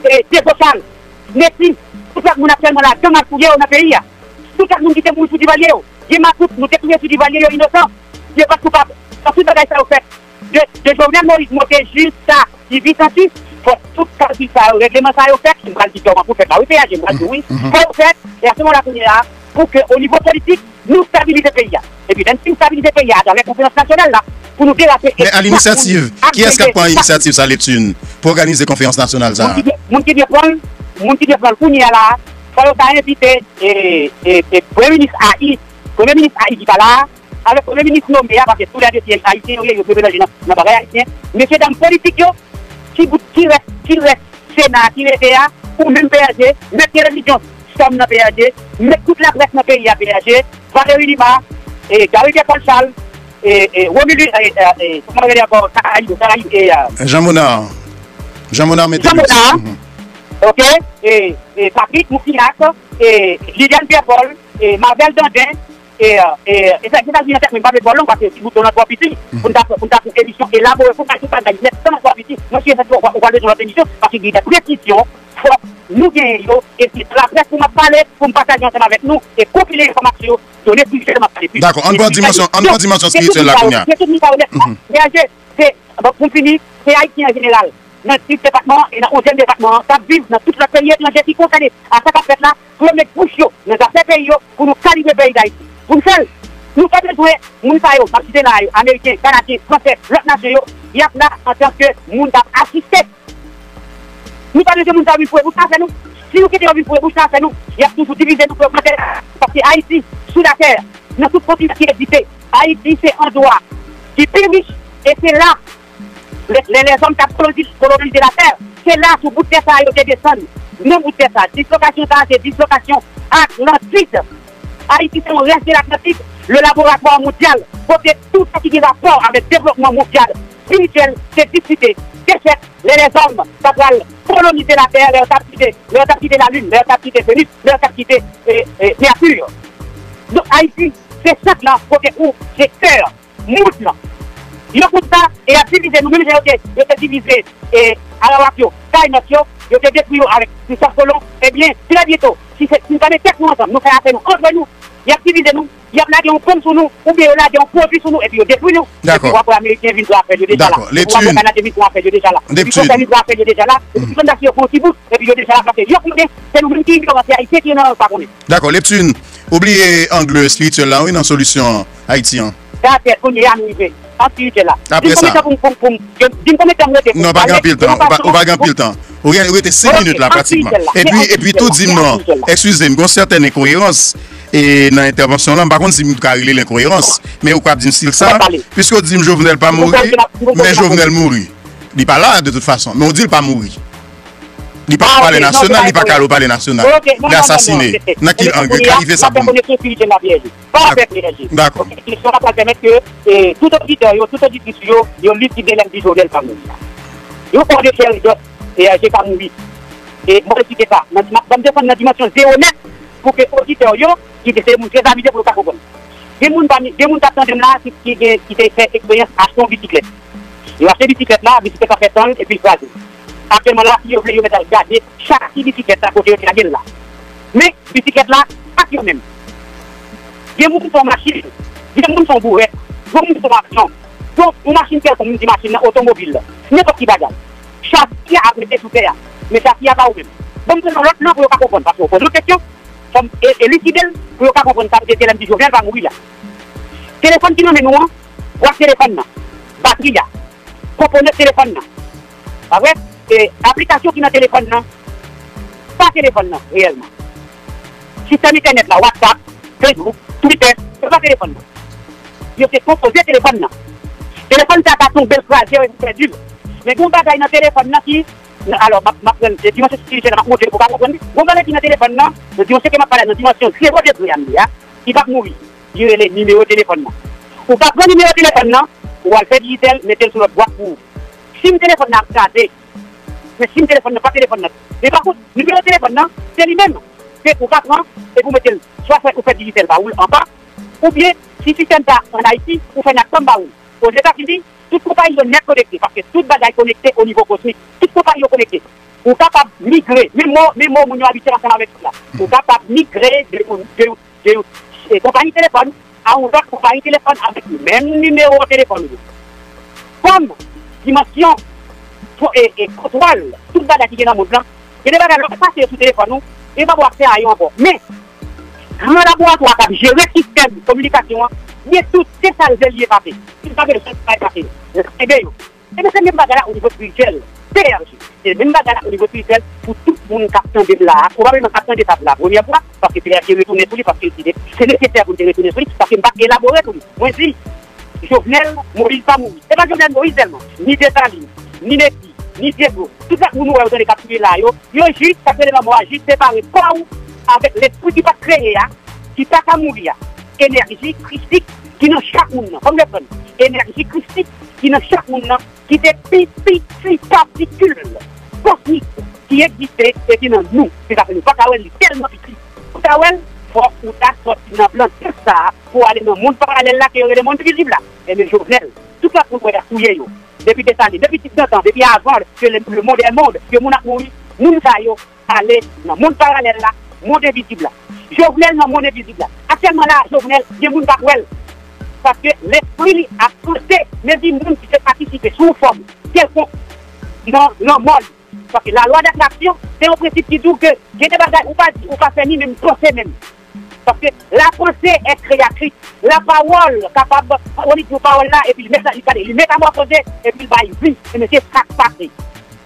e, Dezo Chal, Neti, tout lòt moun aktyèlman la, gang ap touye yo nan peyi a. Tout lòt moun ki te mouri sou Divalye yo, gen makout, nou te touye sou Divalye yo inosan, yo pa t koupab. Donk tout bagay sa yo fèt de, de Jovenel Moïse monte jiska Guy Vicente, fò tout kalkil sa yo, règleman sa yo fèt, m pral di kòman pou fèt la. Wi, P S G, m pral di wi. Fò yo fèt, e a se moman la kounye a, pou ke o nivo politik, nou stabilize peyi a. Epi lè n fin stabilize peyi a atravè konferans nasyonal la, pou nou derape e Men a chak moun linisyativ, ap kiyès k ap pran linisyativ sa, Leptune, pou òganize konferans nasyonal sa a? Moun ki dwe, moun ki dwe pran l, moun ki dwe pran l kounye a la, fò yo ta envite, e, e, e, premye minis a i, premye minis a i ki pa la a, avèk premye minis nome a, paske tou lè de se ayisyen yo ye, yo dwe melanje nan, nan bagay ayisyen. Mesye dam politik yo, ki bout, ki rès, ki rès Sena a ki rete a, ou menm P S G, mèt televizyon Sòm nan P S G, mèt tout laprès nan peyi a P S G, Valéry Lima, e, Gary Pierre Paul Charles, e, e, Romulus, e, e, e, kòman yo rele ankò, Karayib, Karayib, e, e, Jean Monard. Jean Monard mèt Jean televizyon. Monard, ok, e, e, Patrick Mouffiac, e, Liliane Pierre Paul, e, Marvel Dandin, E, e, e sa, se sa ki nan tèt mwen, m pa vle pran long, paske ti bouton an twò piti, pou n ta fè, pou n ta fè yon emisyon elabore, pou n ta di bagay nèt, tèlman twò piti, mwen si se ou pral bezwen lòt emisyon, paske gen de presizyon, fòk nou genyen yo, e se laprès pou m ap pale, pou m pataje ansanm avèk nou, e konpile enfòmasyon yo, donnen sijè m ap pale plis. Dakò, ann pran dimansyon, ann pran dimansyon espirityèl la kounye a. Se tout moun sa yo nèt, P S G, se, bon, pou m fini, se Ayisyen an jeneral, nan dis depatman an e nan onzyèm depatman an, k ap viv nan tout lòt peyi etranje ki konsène a sa k ap fèt la, pou yo met bouch yo nan zafè peyi yo, pou nou kalibre peyi Dayiti. Pou n fè l, nou pa bezwen moun sa yo, m ap site la yo, Ameriken, Kanadyen, Fransè, lòt nasyon yo, y ap la antanke moun k ap asiste. Nou pa bezwen moun sa yo vin foure bouch nan afè nou. Si nou kite yo vin foure bouch nan afè nou, y ap toujou divize nou pou yo plante. Paske Ayiti, sou latè, nan tout kontinan ki egziste, Ayiti se andwa ki pi rich, e se la lè, lè lèzòm t ap kolonize, kolonize latè, se la sou bout tè sa yo te desann. Nan bout tè sa, dislokasyon sa a se dislokasyon Atlantid. Ayiti se yon rès de Latlantik, le laboratwa mondyal, kote tout sa ki gen rapò avèk devlopman mondyal espirityèl te diskite, te fèt, lè lèzòm ta pral kolonize latè, lè yo t ap kite, lè yo t ap kite lalin, lè yo t ap kite Venus, lè yo t ap kite, e, e, Mèkir. Donk, Ayiti, se sant lan, kote ou, se kè moud lan. Yo konn sa, e y ap divize nou, menm jan yo te, yo te divize, e, Arawak yo, Taynos yo, yo te detwi yo avèk Kristòf Kolon, ebyen, trè byento, si se, si nou pa met tèt nou ansanm, nou fè afè nou antre nou, y ap divize nou, y ap lage yon bonm sou nou, oubyen yo lage yon pwodui sou nou, epi yo detwi nou. Dakò. Epi w ap wè Ameriken vin pran afè yo deja la. Dakò. Epi w ap wè Kanadyen vin pran afè yo deja la. Epi Fransè vin pran afè yo deja la. Epi Sandasi yo pran yon ti bout, epi yo deja la, paske yo konnen, se nou menm ki ignoran, se Ayisyen ki nan pa konnen. Dakò, Leptune, ou bliye ang espirityèl la, wi, nan solisyon Ayiti an. Dakò, kounye a nou rive. An espirityèl la. Apre sa. Di m konbyen tan pou m, pou m, pou m, di m konbyen tan m rete pou m pale. Non, pa gen anpil tan, ou pa, ou pa gen anpil tan. Ou gen, ou rete senk minit la, pratikman. Epi, epi tou di m non, eskize m, gen yon sètèn enkoyerans, e, nan entèvansyon lan, m pa konn si m ka rele l enkoyerans, men ou ka di m stil sa, piske w di m Jovenel pa mouri, men Jovenel mouri. Li pa la, de tout fason, men w di l pa mouri. Li pa nan Palè Nasyonal, li pa ka al o Palè Nasyonal. Li asasine. Nan ki ang? Ka rive sa pou nou. Koneksyon espirityèl la, P S G. Pa fè P S G. Dakò. Kesyon sa pral pèmèt ke tout oditè yo, tout oditris yo, yo likide lèm di Jovenel pa mouri. Yon fwa de chè ridòt, P S G pa mouri. E mwen kite sa. Ban m desann nan dimansyon zewo nèt pou ke oditè yo, ki te se moun trè amize pou yo ka konprann. Gen moun pami, gen moun k ap tande m la ki, ki gen, ki te fè eksperyans achte yon bisiklèt. Yo achte bisiklèt la, bisiklèt la fè tan l epi l kraze. Aktyèlman la, si yo vle, yo mèt al gade chasi bisiklèt la kote yo te lage l la. Men, bisiklèt la, pa t yo menm. Gen moun ki fè yon machin, gen moun ki fè yon bourèt, gen moun ki fè yon avyon. Donk, yon machin kèlkonk, moun di machin nan, otomobil, nenpòt ki bagay. Chasi a ap rete sou tè a. Men chasi a pa ou menm. Ban m pran yon lòt non pou yo ka konprann, paske yo poze yon kesyon. Fò m e- eliside l pou yo ka konprann sa m te di lè m di Jovenel pa mouri la. Telefòn ki nan men nou an, bwat telefòn nan, batri a, konponant telefòn nan, pa vre? E aplikasyon ki nan telefòn nan, pa telefòn nan reyèlman. Sistèm entènèt la, WhatsApp, Facebook, Twitter, se pa telefòn nan. Yo te konpoze telefòn nan. Telefòn sa ka tonbe, l kraze, ou pèdi l. Men gen yon bagay nan telefòn nan ki Alò, m ap, m ap pran dimansyon espirityèl la, m ap montre pou w ka konprann li. Gon bagay ki nan telefòn nan, nan dimansyon ke m ap pale a, nan dimansyon zewo degre a m ye a, ki p ap mouri. Li rele nimewo telefòn nan. Ou ka pran nimewo telefòn nan, ou al fè dijital, mete l sou lòt bwat pou ou. Sim telefòn nan ap kraze. Men sim telefòn nan, pa telefòn nan. Men pa kont, nimewo telefòn nan, se li menm ke ou ka pran, epi ou mete l, swa fè, ou fè dijital ba ou l anba, oubyen, si sistèm sa ann Ayiti, ou fè nan chanm ba ou l. Ozetazini, tout konpayi yo nèt konekte, paske tout bagay konekte o nivo kosmik. Tout konpayi yo konekte. Ou kapab migre, menm mo, menm mo moun yo abitye ansanm avèk yo la. Ou kapab migre de yon, de yon, de yon, e, konpayi telefòn a yon lòt konpayi telefòn avèk menm nimewo telefòn ou yo. Kòm dimansyon, e, e, kontwòl tout bagay ki gen nan mond lan, gen de bagay lè w pase yo sou telefòn ou, e pa bon aksè a yo ankò. Men, gran laboratwa k ap jere sistèm kominikasyon an, gen tout, se sa l ye pase. Li pa bezwen bay pase. Ede yo. Ebyen, se menm bagay la o nivo espirityèl. P R G. Se menm bagay la o nivo espirityèl pou tout moun k ap tande m la a. Pwobableman k ap tande sa pou la premyè fwa, paske P R G retounen sou li, paske li te, se nesesè pou l te retounen sou li, paske m pa t elabore sou li. Mwen di, Jovenel Moïse pa mouri. E pa Jovenel Moïse sèlman. Ni Desalin, ni Negi, ni Diego. Tout lòt moun ou wè yo tande k ap kriye la yo, yo jis, sa k rele lanmò a, jis separe kò w avèk lespri ki pa t kreye a, ki pa ka mouri a. Enèji kristik ki nan chak moun nan. Fò m reprann. Enèji kristik ki nan chak moun nan, ki se pi piti patikil kosmik ki egziste e ki nan nou. Se sa fè nou pa ka wè l, li tèlman piti. Pou w ta wè l, fòk ou ta sòti nan plan tèt sa a pou w ale nan mond paralèl la ke yo rele mond vizib la. Ebyen, Jovenel, tout lòt moun w wè y ap touye yo. Depi Desalin, depi Titdantan, depi avan ke le, le monde est monde, ke moun ap mouri, moun sa yo ale nan mond paralèl la, mond envizib la. Jovenel nan mond envizib la. Aktyèlman la, Jovenel, gen moun k ap wè l. Paske lespri li ap panse, men di moun ki te patisipe sou yon fòm kèlkonk nan lanmò li. Paske la lwa datraksyon, se yon prensip ki di w ke gen de bagay ou pa di, ou pa fè ni menm panse menm. Paske la pensée est créatrice. La parole kapab, ou li di w pawòl la, epi mesaj li gade, li metamòfoze, epi l bay vi. Ebyen, se sa k pase.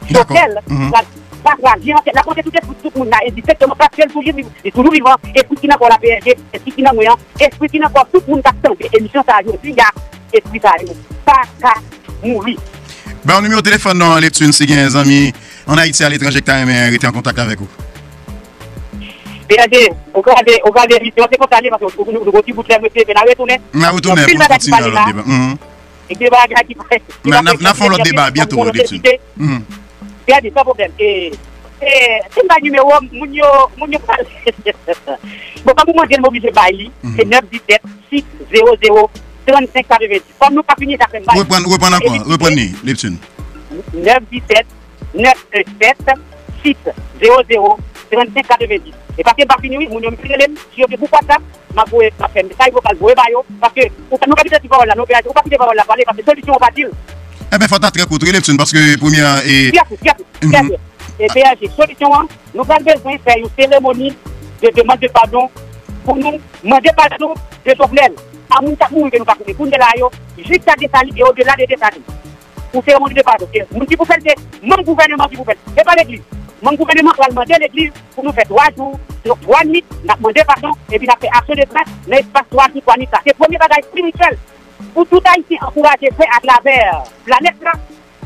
Dakò. Jovenel, mhm, pral, pa kraze an tèt, l ap monte tout espri tout moun la, endistenkteman, paske l toujou viv, li toujou vivan, espri ki nan kò w la, P S G, espri ki nan mwen an, espri ki nan kò tout moun k ap tande emisyon sa a jodi a, espri sa yo pa ka mouri. Ba yon nimewo telefòn non, Leptune, si gen zanmi ann Ayiti, aletranje k ta renmen rete an kontak avèk ou. P S G, ou gade, ou gade emisyon, se konsa l ye, paske nou, nou, nou, nou, ti bout lè, mesye, men n a retounen. N a retounen pou n kontinye lòt deba. Mhm. E gen bagay ki fèt. N a, n a, n a fè yon lòt deba byento, Leptune. Mhm. Gade, san pwoblèm. E, e, si m bay nimewo m, moun yo, moun yo pral. Bon, kòm ou mande l, m oblije bay li. Mhm. Se nèf disèt, sis zewo zewo, trannsenk katrevenndis. Kòm nou pa fini, sa fè m bay. Reprann, reprann ankò, reprann li, Leptune. Nèf disèt, nèf en sèt, sis zewo zewo, trannsenk katrevenndis. E paske m pa fini, wi, moun yo menm rele m, si yo gen gwoup WhatsApp, m ap voye, m ap fè mesaj vokal, voye ba yo, paske ou pa, nou pa kite ti pawòl la, non, P S G, ou pa kite pawòl la pale, paske solisyon ou pa di l. Ebyen, fò w ta trè kout, wi, Leptine, paske premyè, e, trè kout, trè kout, trè kout. E P S G, solisyon an, nou pral bezwen fè yon seremoni de demande de pardon pou nou mande padon de Jovenel a moun k ap mouri ke nou pa konnen. Kounye la yo, jiska Desalin e odela de Desalin. Pou seremoni de padon. E moun ki pou fè l, se manm gouvèneman ki pou fè l. Se pa legliz. Manm gouvèneman pral mande legliz pou nou fè twa jou, twa nwit, n ap mande padon, epi n ap fè aksyon de gras nan espas twa jou, twa nwit sa. Se premye bagay espirityèl pou tout Ayisyen ankouraje fè atravè planèt la,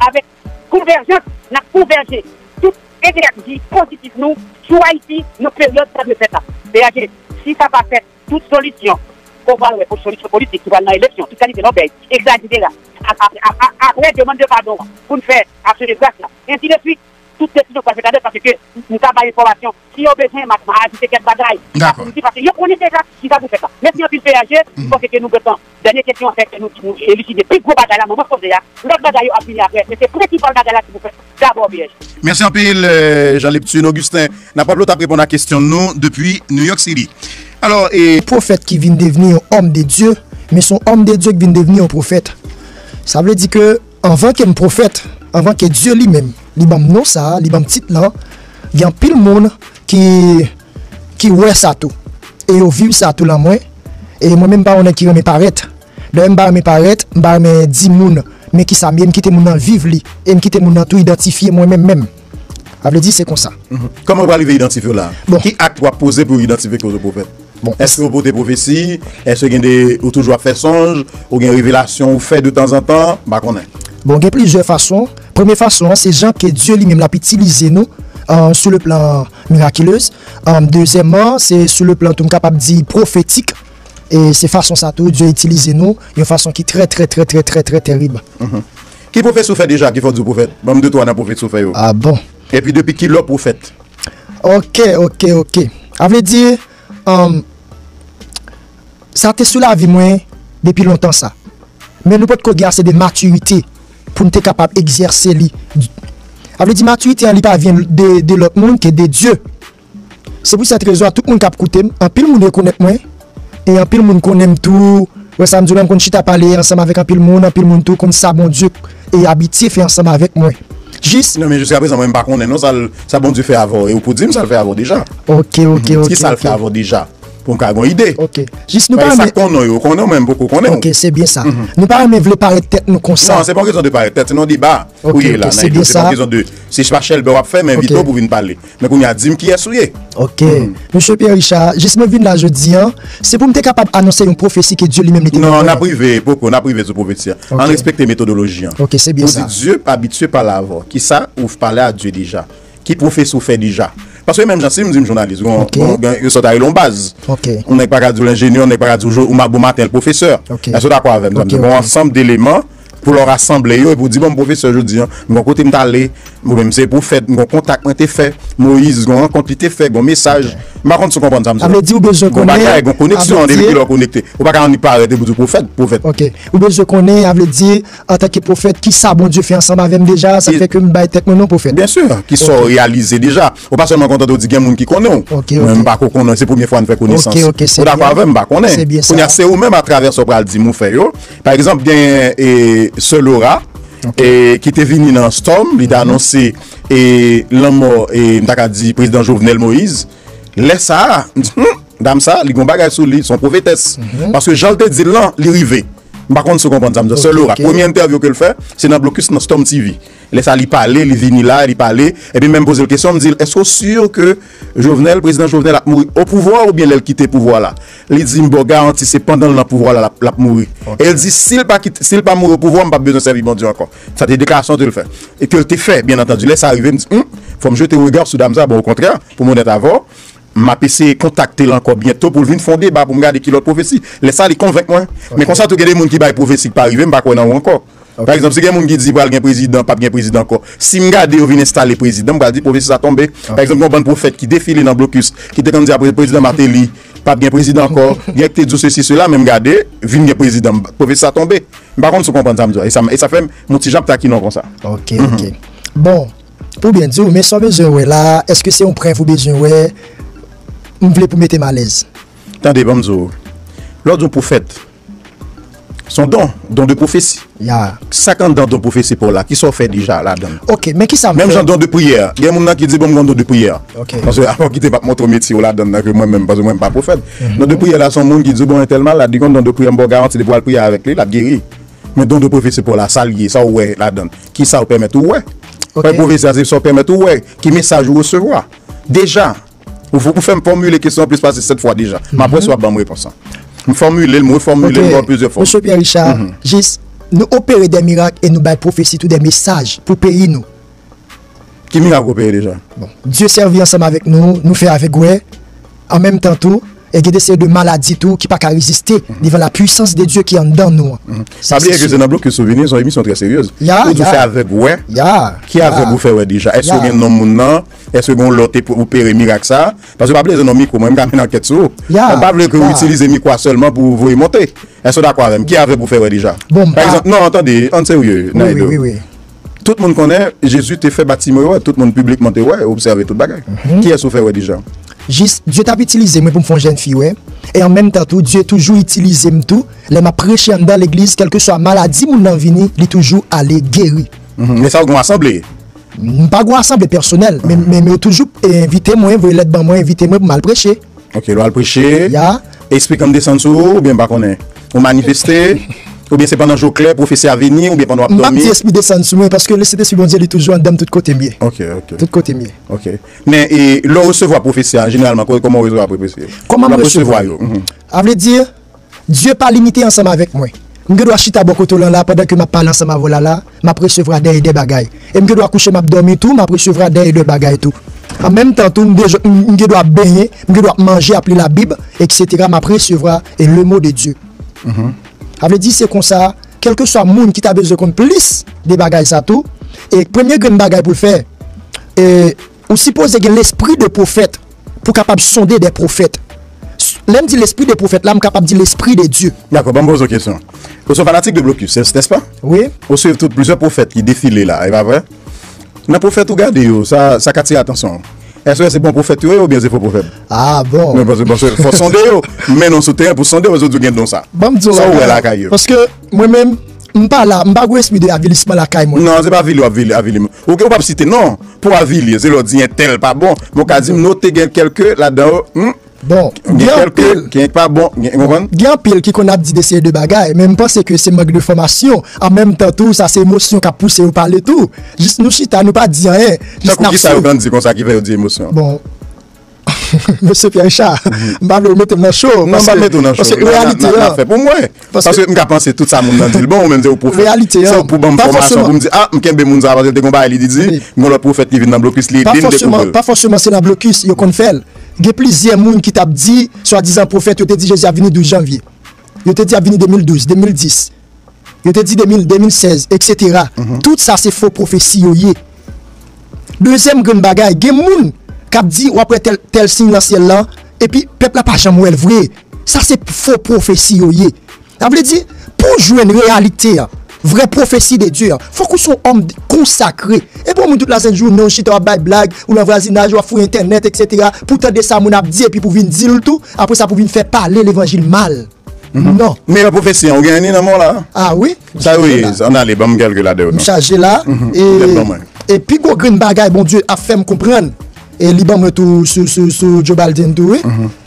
avèk konvèjans, n ap konvèje. Tout enèji pozitif nou sou Ayiti nan peryòd sa dwe fèt la. P A G, si sa pa fèt, tout solisyon ke w pral wè pou solisyon politik ki pral nan eleksyon, tout kalite lòbèy, etsetera, a- a- a- a- apre demann de padon an pou n fè aksyon de gras la, ensi de swit, tout desizyon pral fèt ladan paske m ka bay enfòmasyon. Si yo bezwen, m ap m a ajoute kèk bagay. Dakò. Paske yo konnen deja ki sa pou fèt la. Mèsi anpil P A G, m panse ke nou gentan. Dènye kesyon an fè ke nou, nou eliside pi gwo bagay la, moman koze a. Lòt bagay yo ap vini apre, men se prensipal bagay la ki pou fèt dabò P A G. Mèsi anpil, euh, Jean Leptune Augustin. N ap raple w t ap reponn a kesyon nou depi New York City. Alò, e pwofèt ki vin devni yon òm de Dye, men se yon òm de Dye ki vin devni yon pwofèt. Sa vle di ke anvan ke m pwofèt, anvan ke Dye li menm, li ban m non sa a, li ban m tit lan, gen anpil moun ki, ki wè sa tou. E yo viv sa tou lan mwen. E mwen menm m pa yon nèg ki renmen parèt. Dayè m pa renmen parèt, m pa renmen di moun men kisa m ye, m kite moun nan viv li. E m kite moun nan tou idantifye mwen menm menm. Sa vle di se konsa. Mhm. Kòman w pral rive idantifye w la? Bon. Ki ak w ap poze pou w idantifye ke w se pwofèt? Bon. Èske w pote pwofesi? Èske gen de, ou toujou ap fè sonj? Ou gen revelasyon ou fè de tanzantan? M pa konnen. Bon, gen plizyè fason. Premye fason an, se jan ke Dye li menm l ap itilize nou, euh, sou le plan miraculeux. Euh, dezyèmman, se sou le plan tou m kapab di pwofetik. E se fason sa tou Dye itilize nou, yon fason ki trè, trè, trè, trè, trè, trè terib. Mhm. Ki pwofesi w fè deja ki fè w di w pwofèt? Ban m de twa nan pwofesi w fè yo. Ah bon? Epi depi kilè w pwofèt? Ok, ok, ok. A vle di, um, sa te sou lavi mwen depi lontan sa. Men nou potko gen ase de matirite pou n te kapab egzèse li. A vle di, matirite an, li pa vyen de, de lòt moun ke de Dye. Se pou sèt rezon an, tout moun k ap koute m, anpil moun rekonèt mwen, e anpil moun konnen m tou. Wè sa m di w la, m konn chita pale ansanm avèk anpil moun, anpil moun tou konn sa Bondye e abitye fè ansanm avèk mwen. Jis. Non, men jiska prezan, mwen, m pa konnen non, sa l, sa Bondye fè avè w, e ou pou di m sa l fè avè w deja. Ok, ok, ok. Ki sa l fè avè w deja? Pou m ka gen yon ide. Ok. Jis nou pa renmen. Sa k konnen w yo, konnen w, men m poko konnen w. Ok, se byen sa. Nou pa renmen vle parèt tèt nou konsa. Non, se pa yon kesyon de parèt tèt, se nan yon deba ou ye la, nan ide, se pa yon kesyon de, se pa chèlbè w ap fè, m envite w pou w vin pale. Men kounye a, di m kiyès ou ye. Ok. Mesye Pierre Richard, jis mwen vin la jodi a, se pou m te kapab anonse yon pwofesi ke Dye li menm li te... Non, n ap rive, poko, n ap rive sou pwofesi a. Ann respekte metodoloji an. Ok, se byen sa. Ou di Dye abitye pale avè w. Kisa ou pale a Dye deja? Ki pwofesi w fè deja? Paske menm jan si m di m jounalis, gon, gon, gon, yo sot a rele yon baz. Ok. Yon nèg pa ka di w enjenyè, yon nèg pa ka di w jou, ou ma-, bon maten, l pwofesè. Ok. Èske w dakò avè m? Sa vle di, gon ansanm deleman pou lè w rasanble yo epi w di, bon, m pwofesè jodi a, m gon kote m t ale, mwen menm se pwofèt, m gon kontak mwen te fè, Moyiz, gon rankont li te fè, gon mesaj. M pa konn si w konprann sa m di w la. Sa vle di ou bezwen konnen, gon bagay, gon koneksyon, depi kilè w konekte. Ou pa ka annik parèt epi w di w pwofèt, pwofèt. Ok. Ou bezwen konnen, sa vle di, antanke pwofèt, kisa Bondye fè ansanm avè m deja, sa k fè ke m bay tèt mwen non pwofèt. Byen si, kisa w reyalize deja. Ou pa sèlman kontante w di gen moun ki konnen w. Ok, ok. Mwen, m pa ko konnen, se premye fwa n fè konesans. Ok, ok, se byen. Ou dakò avè m? M pa konnen. Se byen sa. Kounye a, se ou menm, atravè sa w pral di m ou fè yo. Pa egzanp, gen, e, sè Laura, e, ki te vini nan Storm, li te anonse, e, lanmò, e, m ta ka di, prezidan Jovenel Moïse. Lè sa a, m di, hmm, dam sa, li gon bagay sou li, se yon pwofetès. Paske jan l te di l lan, li rive. M pa konn si w konprann sa m di w. Sè Laura, premye entèvyou ke l fè, se nan blokis nan Storm T V. Lè sa, li pale, li vini la, li pale, epi m menm poze l kesyon, m di l, èske w si ke Jovenel, prezidan Jovenel ap mouri o pouvwa oubyen lè l kite pouvwa la? Li di m ba w garanti se pandan l nan pouvwa la l ap, l ap mouri. E l di si l pa kite, si l pa mouri o pouvwa, m p ap bezwen sèvi Bondye ankò. Sa te deklarasyon ke l fè. E ke l te fè, byen antandi. Lè sa rive, m di, hmm, fò m jete yon rega sou dam sa, bon, okontrè, pou m onèt avè w, m ap eseye kontakte l ankò byento pou l vin fè yon deba pou m gade ki lòt pwofesi. Lè sa, li konvenk mwen. Men konsa tou, gen de moun ki bay pwofesi ki pa rive, m pa kwè nan ou ankò. Pa egzanp, si gen moun ki di pral gen prezidan, p ap gen prezidan ankò. Si m gade yo vin enstale prezidan, m pral di pwofesi sa tonbe. Pa egzanp, gen yon bann pwofèt ki defile nan blokis, ki te konn di apre prezidan Martelly, p ap gen prezidan ankò. Gen ki te di w sesi, sela, men m gade, vin gen prezidan, pwofesi sa tonbe. M pa konn si w konprann sa m di w la. E sa, e sa fè m yon ti jan ap takinnen w konsa. Ok, ok. Bon, pou byen di w, men sa w bezwen wè la, èske se yon prèv ou bezwen wè? M vle pou mete m alèz. Tande, ban m di w. Lè w di yon pwofèt, se yon don, don de pwofesi. Ya. Sa k anndan don pwofesi pa w la, kisa w fè deja ladan l? Ok, men kisa m fè? Menm jan don de priyè. Gen moun nan ki di, bon, m gon don de priyè. Ok. Paske, avan w kite, m ap montre w metye w ladan l nan, ke mwen menm, paske mwen, m pa pwofèt. Don de priyè la, se yon moun ki di, bon, entèl malad, li gon don de priyè, m ba w garanti, depi w al priye avèk li, l ap geri. Men don de pwofesi pa w la, sa l ye, sa w wè ladan l. Kisa w pèmèt ou wè? Ok. Pwofesi a, se sa w pèmèt ou wè. Ki mesaj ou resevwa? Deja, ou, ou fè m fòmile kesyon an plis pase sèt fwa deja. M ap wè si w ap ban m repons lan. M fòmile l, m refòmile l, m ba w plizyè fwa. Mesye Pierre Richard, jis, nou opere de mirak e nou bay pwofesi tou de mesaj pou peyi nou. Ki mirak w opere deja? Bon, Dye sèvi ansanm avèk nou, nou fè avèg wè. An menm tan tou, e gen de seri de maladi tou ki pa ka reziste devan la puissance de Dieu ki anndan nou an. Pa bliye ke se nan blokis ou vini, se yon emisyon trè seryez. Ya, ou di w fè avèg wè. Ya. Ki avèg ou fè wè deja? Èske w gen non moun nan? Èske gen yon lòt te opere mirak sa? Paske pa bliye se nan mikwo, mwen m ka mennen ankèt sou ou. Mwen pa vle ke w itilize mikwo a sèlman pou w voye monte. Èske w dakò avè m? Ki avèg ou fè wè deja? Bon, pa egzanp, non, tande, ann serye, Naido. Wi, wi, wi. Tout moun konnen Jezi te fè Batime wè, tout moun piblikman te wè, obsève tout bagay. Kiyès ou fè wè deja? Jis, Dye t ap itilize mwen pou m fè yon jèn fi wè. E an menm tan tou, Dye toujou itilize m tou lè m ap preche anndan legliz, kèlkeswa maladi moun nan vini, li toujou ale geri. Men sa w gen yon asanble? M pa gen yon asanble pèsonèl, men, men, men yo toujou envite mwen, voye lèt ban mwen, envite mwen pou m al preche. Ok, lè w al preche, espri an desann sou ou, oubyen m pa konnen? Ou manifeste, oubyen se pandan jou klè, pwofesi a vini, oubyen pandan w ap dòmi? M p ap di espri desann sou mwen, paske Lesentespri Bondye li toujou anndan m tout kote m ye. Ok, ok. Tout kote m ye. Ok. Men, e, lè w resevwa pwofesi a, jeneralman, kò-, kòman w resevwa pwofesi yo? Kòman m resevwa yo? Lè w resevwa yo. A vle di, Dye pa limite ansanm avèk mwen. M gen dwa chita bò kote w lan la pandan ke m ap pale ansanm avè w la la, m ap resevwa dèyè de bagay. E m gen dwa kouche m ap dòmi tou, m ap resevwa dèyè de bagay tou. An menm tan tou, m gen, m gen dwa benyen, m gen dwa ap manje, ap li Labib, etsetera, m ap resevwa e le mot de Dieu. Sa vle di se konsa, kèlkeswa moun ki ta bezwen konn plis de bagay sa tou, e premye grenn bagay pou l fè, e Ou sipoze gen lespri de pwofèt pou kapab sonde de pwofèt. Lè m di lespri de pwofèt la, m kapab di lespri de Dye. Dakò, ban m poze w kesyon. Ou se yon fanatik de blokis, nèspa? Wi. Ou swiv tout plizyè pwofèt ki defile la, e pa vre? Nan pwofèt ou gade yo, sa, sa k atire atansyon w? Èske se bon pwofèt yo ye oubyen se fo pwofèt? Ah, bon. Men paske, paske fò sonde yo, mennen w sou teren pou sonde yo, paske yo di w gen don sa. Ban m di w bagay. Sa w wè lakay yo? Paske mwen menm, m pa la, m pa gen espri de avilisman lakay mwen. Non, se pa avili w ap avili, avili. Ou, ou p ap site non pou avili, se lè w di entèl pa bon. Men w ka di m note gen kèlke ladan yo, hmm? Bon, gen kèlke ki pa bon, gen, ou konprann? Gen anpil ki konn ap di de seri de bagay, men m panse ke se mank de fòmasyon. An menm tan tou, sa se emosyon k ap pouse yo pale tou. Jis nou chita, nou pa di anyen. Jis n ap swiv. Tankou kisa yo konn di konsa ki fè yo di emosyon? Bon, Mesye Pierre Richard, m pa vle w mete m nan cho. Non, m pa mete w nan cho. Paske reyalite a, n ap fè pou mwen. Paske m ka panse tout sa moun nan di l bon, ou menm se yon pwofèt. Reyalite a, se pou ban m fòmasyon pou m di, ah, m kenbe moun sa a paske l te gen yon bagay li di, di, gen yon lòt pwofèt ki vin nan blokis, li ede m dekouvri l. Pa fòseman, pa fòseman se nan blokis yo konn fè l. Gen plizyè moun ki t ap di, swadizan pwofèt, yo te di Jezi ap vini douz janvye. Yo te di ap vini de mil douz, de mil dis. Yo te di de mil, de mil sèz, etsetera. Tout sa se fo pwofesi yo ye. Dezyèm grenn bagay, gen moun k ap di w ap wè tèl, tèl siy nan syèl lan, epi pèp la pa janm wè l vre. Sa se fo pwofesi yo ye. Sa vle di, pou w jwenn reyalite an, vrè pwofesi de Dye an, fòk ou se yon òm konsakre. E pa yon moun tout lasent jounen w chita w ap bay blag, ou nan vwazinaj, w ap fouye entènèt, etsetera, pou w tande sa moun ap di, epi pou w vin di l tou, apre sa pou w vin fè pale levanjil mal. Non. Meyè pwofesi an, ou gen li nan men w la? Ah wi. Sa yo ye, ann ale, ban m kèlke ladan yo non. M chaje la. E pi gwo grenn bagay Bondye ap fè m konprann, e li ban mwen tou sou, sou, sou Joe Biden tou, wi.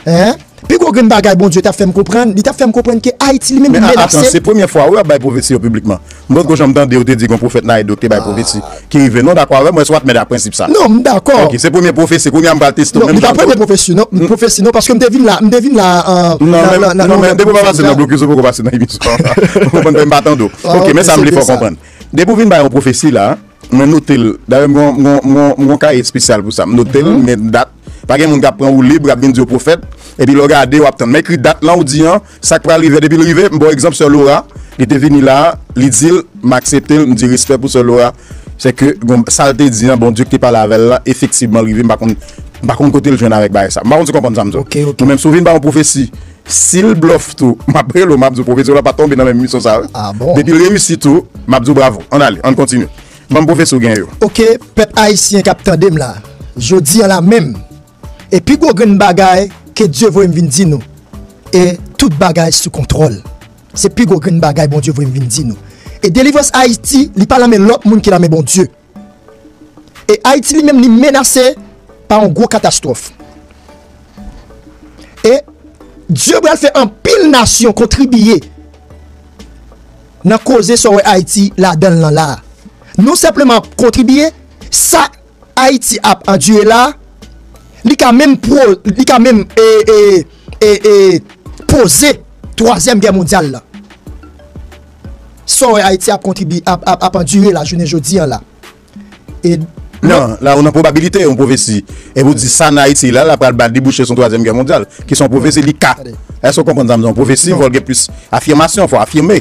Hein? Pi gwo grenn bagay Bondye t ap fè m konprann, li t ap fè m konprann ke Ayiti li menm li menase. Men a-, atann, se premye fwa wi w ap bay pwofesi yo piblikman. M potko janm tande yo te di gon pwofèt nan Edo ki te bay pwofesi ki rive non, dakò avè m, mwen se w ap mèt ap prensip sa. Non, m dakò. Ok, se premye pwofesi, kounye a m pral teste w. Non, li pa premye pwofesi non, pwofesi non, paske m te vin la, m te vin la, euh, nan, nan, nan, nan, depi w pa pase nan blokis, ou poko pase nan emisyon an. Ou konprann, m pa tande w. Ok, men sa m vle fè w konprann. Depi w vin bay yon pwofesi la, mwen note l. Dayè, m gon, m gon, m gon, m gon kaye espesyal pou sa. M note l, m met dat. Pa gen moun k ap pran woulib, k ap vin di w pwofèt. Epi lè w gade, w ap tann. M ekri dat lan ou di an, sa k pral rive. Depi l rive, m ba w egzanp, sè Laura, li te vini la, li di l, m aksepte l, m di respè pou sè Laura. Sèke, bon, sa l te di an, Bondye ki te pale avè l la, efektivman, l rive, m pa konn, m pa konn kote l jwenn avèk bagay sa. M pa konn si w konprann sa m di w. Ok, ok. Ou menm, si w vin ba yon pwofesi, si l blòf tou, m ap rele w, m ap di w pwofesi w la pa tonbe nan menm emisyon sa, wi. Ah bon? Depi l reyisi tou, m ap di w bravo. Ann ale, ann kontinye. Ban m pwofesi w gen yo. Ok, pèp ayisyen k ap tande m la, jodi an la menm, e pi gwo grenn bagay ke Dye voye m vin di nou, e tout bagay sou kontwòl. Se pi gwo grenn bagay Bondye voye m vin di nou. E delivrans Ayiti, li pa nan men lòt moun ki nan men Bondye. E Ayiti li menm li menase pa yon gwo katastwòf. E Dye pral fè anpil nasyon kontribiye nan koze sa w wè Ayiti ladan l lan la. Non senpleman kontribiye, sa Ayiti ap andire la, li ka menm pwo-, li ka menm, e, e, e, e, poze twazyèm gè mondyal la. Sa w wè Ayiti ap kontribiye, ap, ap, ap andire la jounen jodi an la. E Non, la ou nan pwobabilite, yon pwofesi. E pou di sa nan Ayiti la, la pral ba debouche sou yon twazyèm gè mondyal, ki se yon pwofesi, li ka. Èske w konprann sa m di? Yon pwofesi, fò l gen plis afimasyon, fò afime.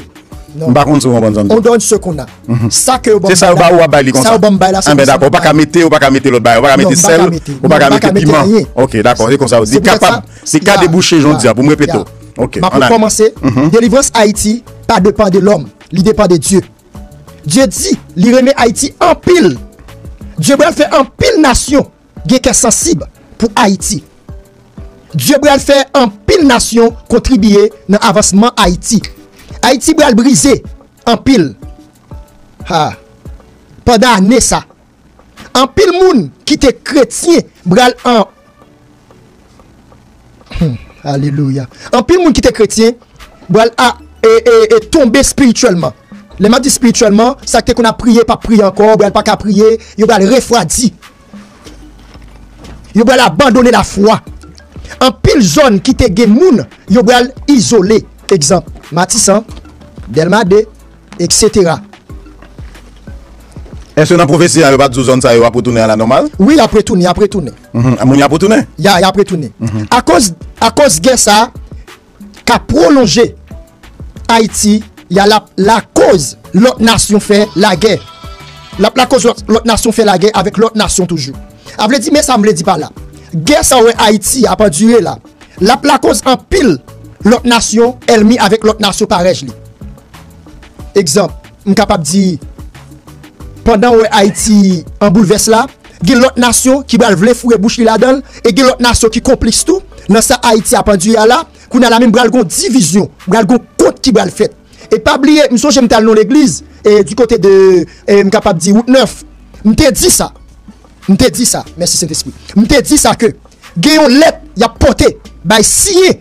M pa konn si w konprann sa m di. On donne ce qu'on a. Sa ke yo ban m bay la. Se sa yo ba ou, w ap bay li konsa. Sa yo ban m bay la, se konsa. Enben dakò, ou pa ka mete, ou pa ka mete lòt bagay, ou pa ka mete sèl, ou pa ka mete piman. Ok, dakò, se konsa ou di. Kapab, li ka debouche, jan w di a, pou m repete w. Ok, m ap rekòmanse. Delivrans Ayiti pa depann de lòm, li depann de Dye. Dye di li renmen Ayiti anpil. Dye pral fè anpil nasyon gen kè sansib pou Ayiti. Dye pral fè anpil nasyon kontribye nan avansman Ayiti. Ayiti pral brize anpil. Ha. Pandan ane sa, anpil moun ki te kretyen pral an Hmm, alelouya. Anpil moun ki te kretyen pral a, e, e, e tonbe espirityèlman. Lè m ap di espirityèlman, sa k te konn ap priye p ap priye ankò, pral pa ka priye, yo pral refwadi. Yo pral abandone lafwa. Anpil zòn ki te gen moun, yo pral izole. Egzanp, Matisan, Dèlma de, etsetera. Èske nan pwofesi a, yo pa t di w zòn sa yo ap retounen a la nòmal? Wi, y ap retounen, y ap retounen. Mhm. Moun y ap retounen? Ya, y ap retounen. Mhm. Akoz, akoz gè sa a ka pwolonje Ayiti, y a l ap lakoz lòt nasyon fè lagè. L ap lakoz lòt, lòt nasyon fè lagè avèk lòt nasyon toujou. A vle di, men sa m vle di pa la. Gè sa w wè Ayiti ap andire la, l ap lakoz anpil lòt nasyon ènmi avèk lòt nasyon parèj li. Egzanp, m kapab di, pandan w wè Ayiti an boulvès la, gen lòt nasyon ki pral vle foure bouch li ladan l, e gen lòt nasyon ki konplis tou nan sa Ayiti ap andire a la. Kounye a la menm pral gon divizyon, pral gon kont ki pral fèt. E pa bliye, m sonje m t al nan legliz, e di kote de, e m kapab di wout nèf. M te di sa. M te di sa. Mèsi Sentespri. M te di sa ke gen yon lèt y ap pote bay siyen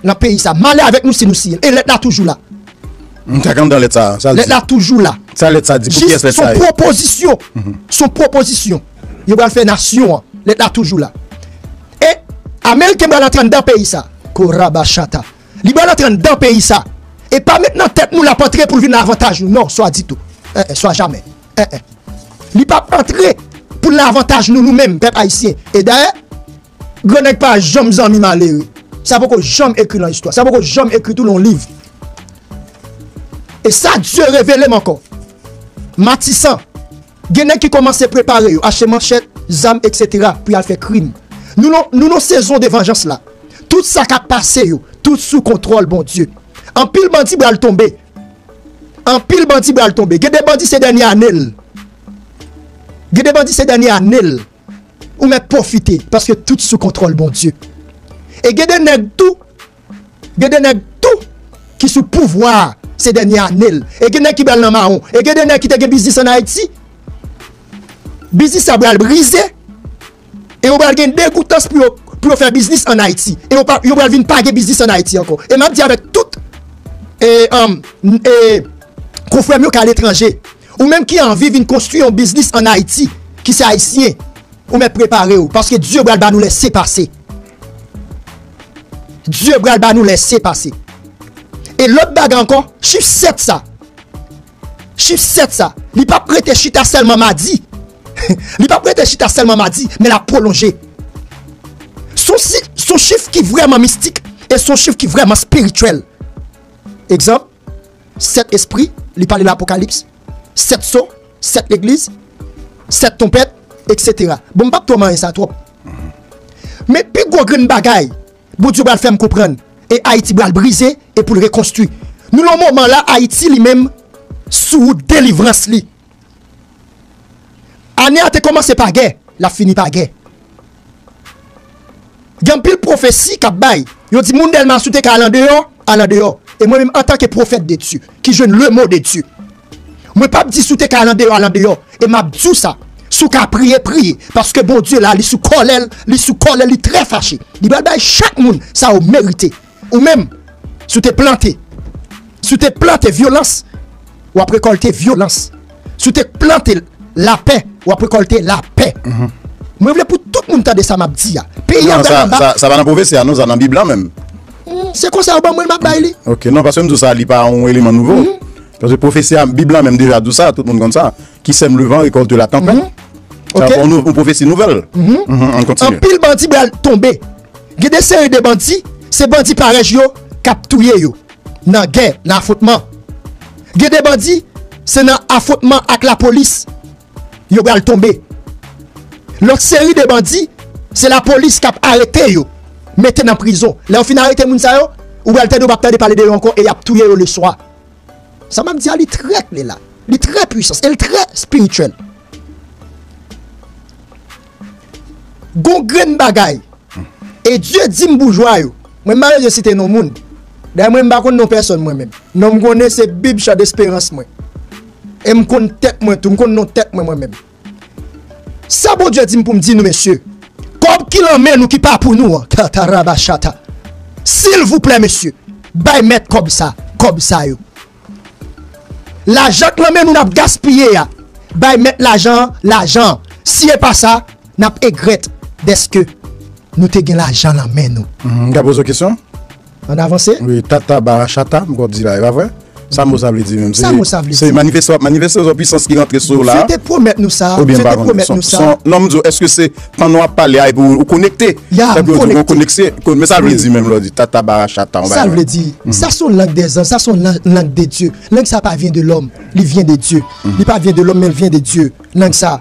nan peyi sa. Malè avèk nou si nou siyen l. E lèt la toujou la. M ta konn nan lèt sa. Sa l di. Lèt la toujou la. Sa lèt sa di? Pou kiyès lèt sa ye? Jis son pwopozisyon. Mhm. Son pwopozisyon. Yo pral fè nasyon an. Lèt la toujou la. E Ameriken pral antre anndan peyi sa. Korabachata. Li pral antre anndan peyi sa. E pa met nan tèt nou l ap antre pou l vin nan avantaj nou. Non, swa ditou. En, en, swa jamè. En, en. Li p ap antre pou l nan avantaj nou, nou menm, pèp ayisyen. E dayè, grannèg pa janm zanmi malere. Sa poko janm ekri nan istwa. Sa poko janm ekri tou nan yon liv. E sa Dye revele m ankò. Matisan, gen nèg ki kòmanse prepare yo, achte manchèt, zam, etsetera, pou y al fè krim. Nou nan, nou nan sezon de vanjans la. Tout sa k ap pase yo, tout sou kontwòl Bondye. Anpil bandi pral tonbe. Anpil bandi pral tonbe. Gen de bandi se dènye ane l. Gen de bandi se dènye ane l. Ou mèt pwofite, paske tout sou kontwòl Bondye. E gen de nèg tou, gen de nèg tou ki sou pouvwa a se dènye ane l. E gen nèg ki pral nan mawon. E gen de nèg ki te gen biznis ann Ayiti. Biznis sa pral brize. E yo pral gen degoutans pou yo, pou yo fè biznis ann Ayiti. E yo pa, yo pral vin pa gen biznis ann Ayiti ankò. E m ap di avèk tout, e, um, e, konfrè m yo k aletranje. Ou menm ki anvi vin konstwi yon biznis ann Ayiti, ki se ayisyen, ou mèt prepare w, paske Dye pral ba nou lèsepase. Dye pral ba nou lèsepase. E lòt bagay ankò, chif sèt sa, chif sèt sa, li p ap rete chita sèlman madi. Li p ap rete chita sèlman madi, men l ap pwolonje. S on si-, s on chif ki vrèman mistik e s on chif ki vrèman espirityèl. Egzanp, sèt espri, li pale nan Apokalips, sèt so, sèt legliz, sèt twonpèt, etsetera. Bon, m p ap twò manyen sa twòp. Men pi gwo grenn bagay Bondye pral fè m konprann, e Ayiti pral brize e pou l rekonstwi. Nou nan moman la, Ayiti li menm sou wout delivrans li. Ane a te kòmanse pa gè, l ap fini pa gè. Gen anpil pwofesi k ap bay. Yo di moun Dèlma, si w te ka al andeyò, al andeyò. E mwen menm, antanke pwofèt de Dye, ki jwenn le mo de Dye, mwen p ap di si w te ka al andeyò, al andeyò. E m ap di w sa, si w ka priye, priye. Paske Bondye la, li sou kòlè l, li sou kòlè l, li trè fache. Li pral bay chak moun sa yo merite. Ou menm, si w te plante, si w te plante vyolans, w ap rekòlte vyolans. Si w te plante lapè, w ap rekòlte lapè. Mwen vle pou tout moun tande sa m ap di a. Peyi a pral anba. Sa, sa pa nan pwofesi a, non, sa nan Bib la menm. Hmm, se konsa yo ban mwen, m ap bay li. Ok, non, paske m di w sa, li pa yon eleman nouvo. Paske pwofesi a, Bib la menm deja di w sa, tout moun konn sa. Qui sème le vent récolte la tempête. Mhm. Sa ok? Yon nou- yon pwofesi nouvèl. Mhm. Mhm, ann kontinye. Anpil bandi pral tonbe. Gen de seri de bandi, se bandi parèy yo k ap touye yo nan gè, nan afwontman. Gen de bandi, se nan afwontman ak lapolis yo pral tonbe. Lòt seri de bandi, se lapolis k ap arete yo, mete nan prizon. Lè yo fin arete moun sa yo, ou pral tande, ou p ap tande pale de yo ankò e y ap touye yo leswa. Sa m ap di a, li trè klè la. Li trè pwisans e li trè espirityèl. Gon grenn bagay. E Dye di m boujwa yo. Mwen m pa bezwen site non moun. Dayè mwen m pa konn non pèsòn mwen menm. Non m konnen se Bib Chan Desperans mwen. E m konn tèt mwen tou, m konn non tèt mwen mwen menm. Sa Bondye di m pou m di nou, mesye, kòb ki lan men nou ki pa pou nou an, katarabachata. Silvouplè, mesye, bay mèt kòb sa, kòb sa yo. Lajan k lan men nou n ap gaspiye a, bay mèt lajan an lajan an. Si e pa sa, n ap egrèt dèske nou te gen lajan lan men nou. Mhm, m ka poze w kesyon? Ann avanse? Wi, tata barachata, m kwè w di la, e pa vre? Sa mo sa vle di menm? Sa mo sa vle di? Se manifeste w ap manifeste, se yon pwisans ki rantre sou w la? Dye te pwomèt nou sa. Oubyen m pa konnen? Dye te pwomèt nou sa. Non, m di w, èske se pandan w ap pale a epi ou konekte? Ya, m konekte. Men sa l vle di menm lè w di tata barachata, yon bagay. Sa l vle di? Sa se yon lang dè zanj, sa se yon lang, lang de Dye. Lang sa pa vyen de lòm, li vyen de Dye. Li pa vyen de lòm, men l vyen de Dye. Lang sa.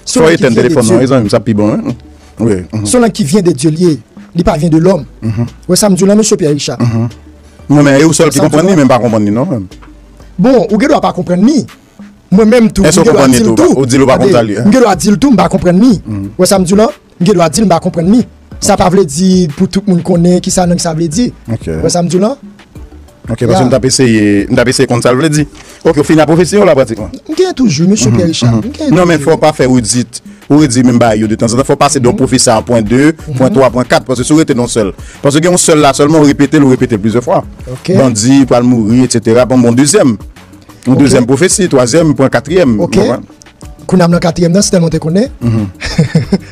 Fò w etèn telefòn nan, wi, zanmi m, sa pi bon, wi. Wi. Se yon lang ki vyen de Dye li ye. Li pa vyen de lòm. Ou wè sa m di w la, mesye Pierre Richard? Non, men e ou sèl ki konprann li, men m pa konprann li non, menm. Bon, ou gen dwa pa konprann li. Mwen menm tou, m gen dwa di l tou. Ou di l ou pa konn sa li ye? M gen dwa di l tou, m pa konprann li. Ou wè sa m di w la? M gen dwa di l m pa konprann li. Sa pa vle di pou tout moun konnen kisa lang sa vle di. Ou wè sa m di w la? Ok, paske m t ap eseye, m t ap eseye konn sa l vle di. Ok, ou fini ak pwofesi w la pratikman. M genyen toujou, mesye Pierre Richard. M genyen toujou. Non, men fò w pa fè redit. Ou redit menm bagay yo detanzantan. Fò w pase de yon pwofesi a pwen de, pwen twa, pwen kat. Paske si w rete nan yon sèl. Paske gen yon sèl la sèlman, ou repete l, ou repete l plizyè fwa. Ok. Bandi pral mouri, etsetera. Bon, bon, dezyèm. Yon dezyèm pwofesi, twazyèm, pwen katriyèm. Ok. Ou konprann? Kounye a m nan katriyèm nan, si tèlman te konnen.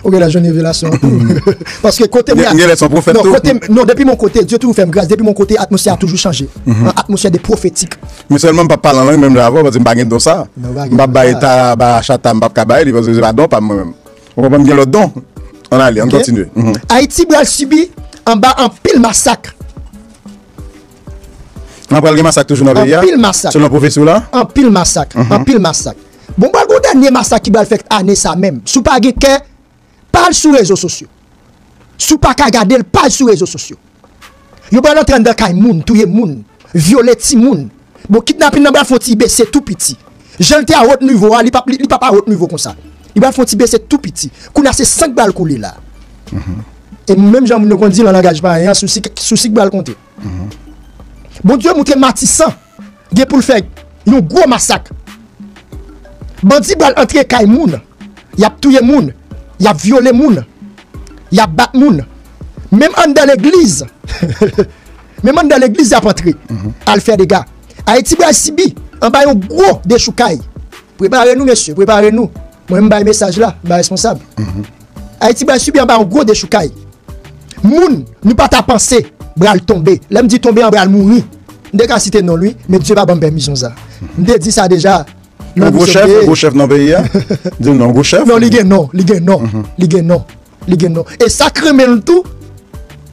Ou gen lè jwenn revelasyon anpil. Paske kote m ye a, gen lè se yon pwofèt tou. Kote m, non, depi mon kote, Dye toujou fè m gras, depi mon kote, atmosfè a toujou chanje. An atmosfè de pwofetik. Men sèlman m p ap pale an lang menm jan avè w, paske m pa gen don sa. M p ap bay ta ba chata, m p ap ka bay li, paske se pa don pa m mwen menm. Ou konprann, m gen lòt don. Ann ale, ann kontinye. Ayiti pral sibi anba anpil masak. Nan pral gen masak toujou nan peyi a? Anpil masak. Selon pwofesi w la? Anpil masak. Anpil masak. Bon, pral gen yon dènye masak ki pral fèt ane sa menm. Si w pa gen kè, pa al sou rezo sosyo. Si w pa ka gade l, pa al sou rezo sosyo. Yo pral antre anndan kay moun, touye moun, vyole timoun. Bon, kidnapin nan pral fè yon ti bese tou piti. Jan l te a wot nivo a, li p ap, li, li p ap a wot nivo konsa. Li pral fè yon ti bese tou piti. Kounye a se san k pral koule la. E menm jan moun yo konn di nan langaj payen an, sou sik, sou sik pral konte. Bondye montre Matisan gen pou l fè yon gwo masak. Bandi pral antre kay moun, y ap touye moun, y ap vyole moun, y ap bat moun. Menm anndan legliz, menm anndan legliz y ap antre, al fè dega. Ayiti pral sibi anba yon gwo dechoukay. Prepare nou, mesye, prepare nou. Mwen, m bay mesaj la, m pa responsab. Ayiti pral sibi anba yon gwo dechoukay. Moun nou pa ta panse pral tonbe. Lè m di tonbe, an pral mouri. M te ka site non l, wi, men Dye pa ban m pèmisyon sa. M te di sa deja. Yon gwo chèf, yon gwo chèf nan peyi a? Di m non, yon gwo chèf? Non, li gen non, li gen non, li gen non, li gen non. E sa k renmen l tou,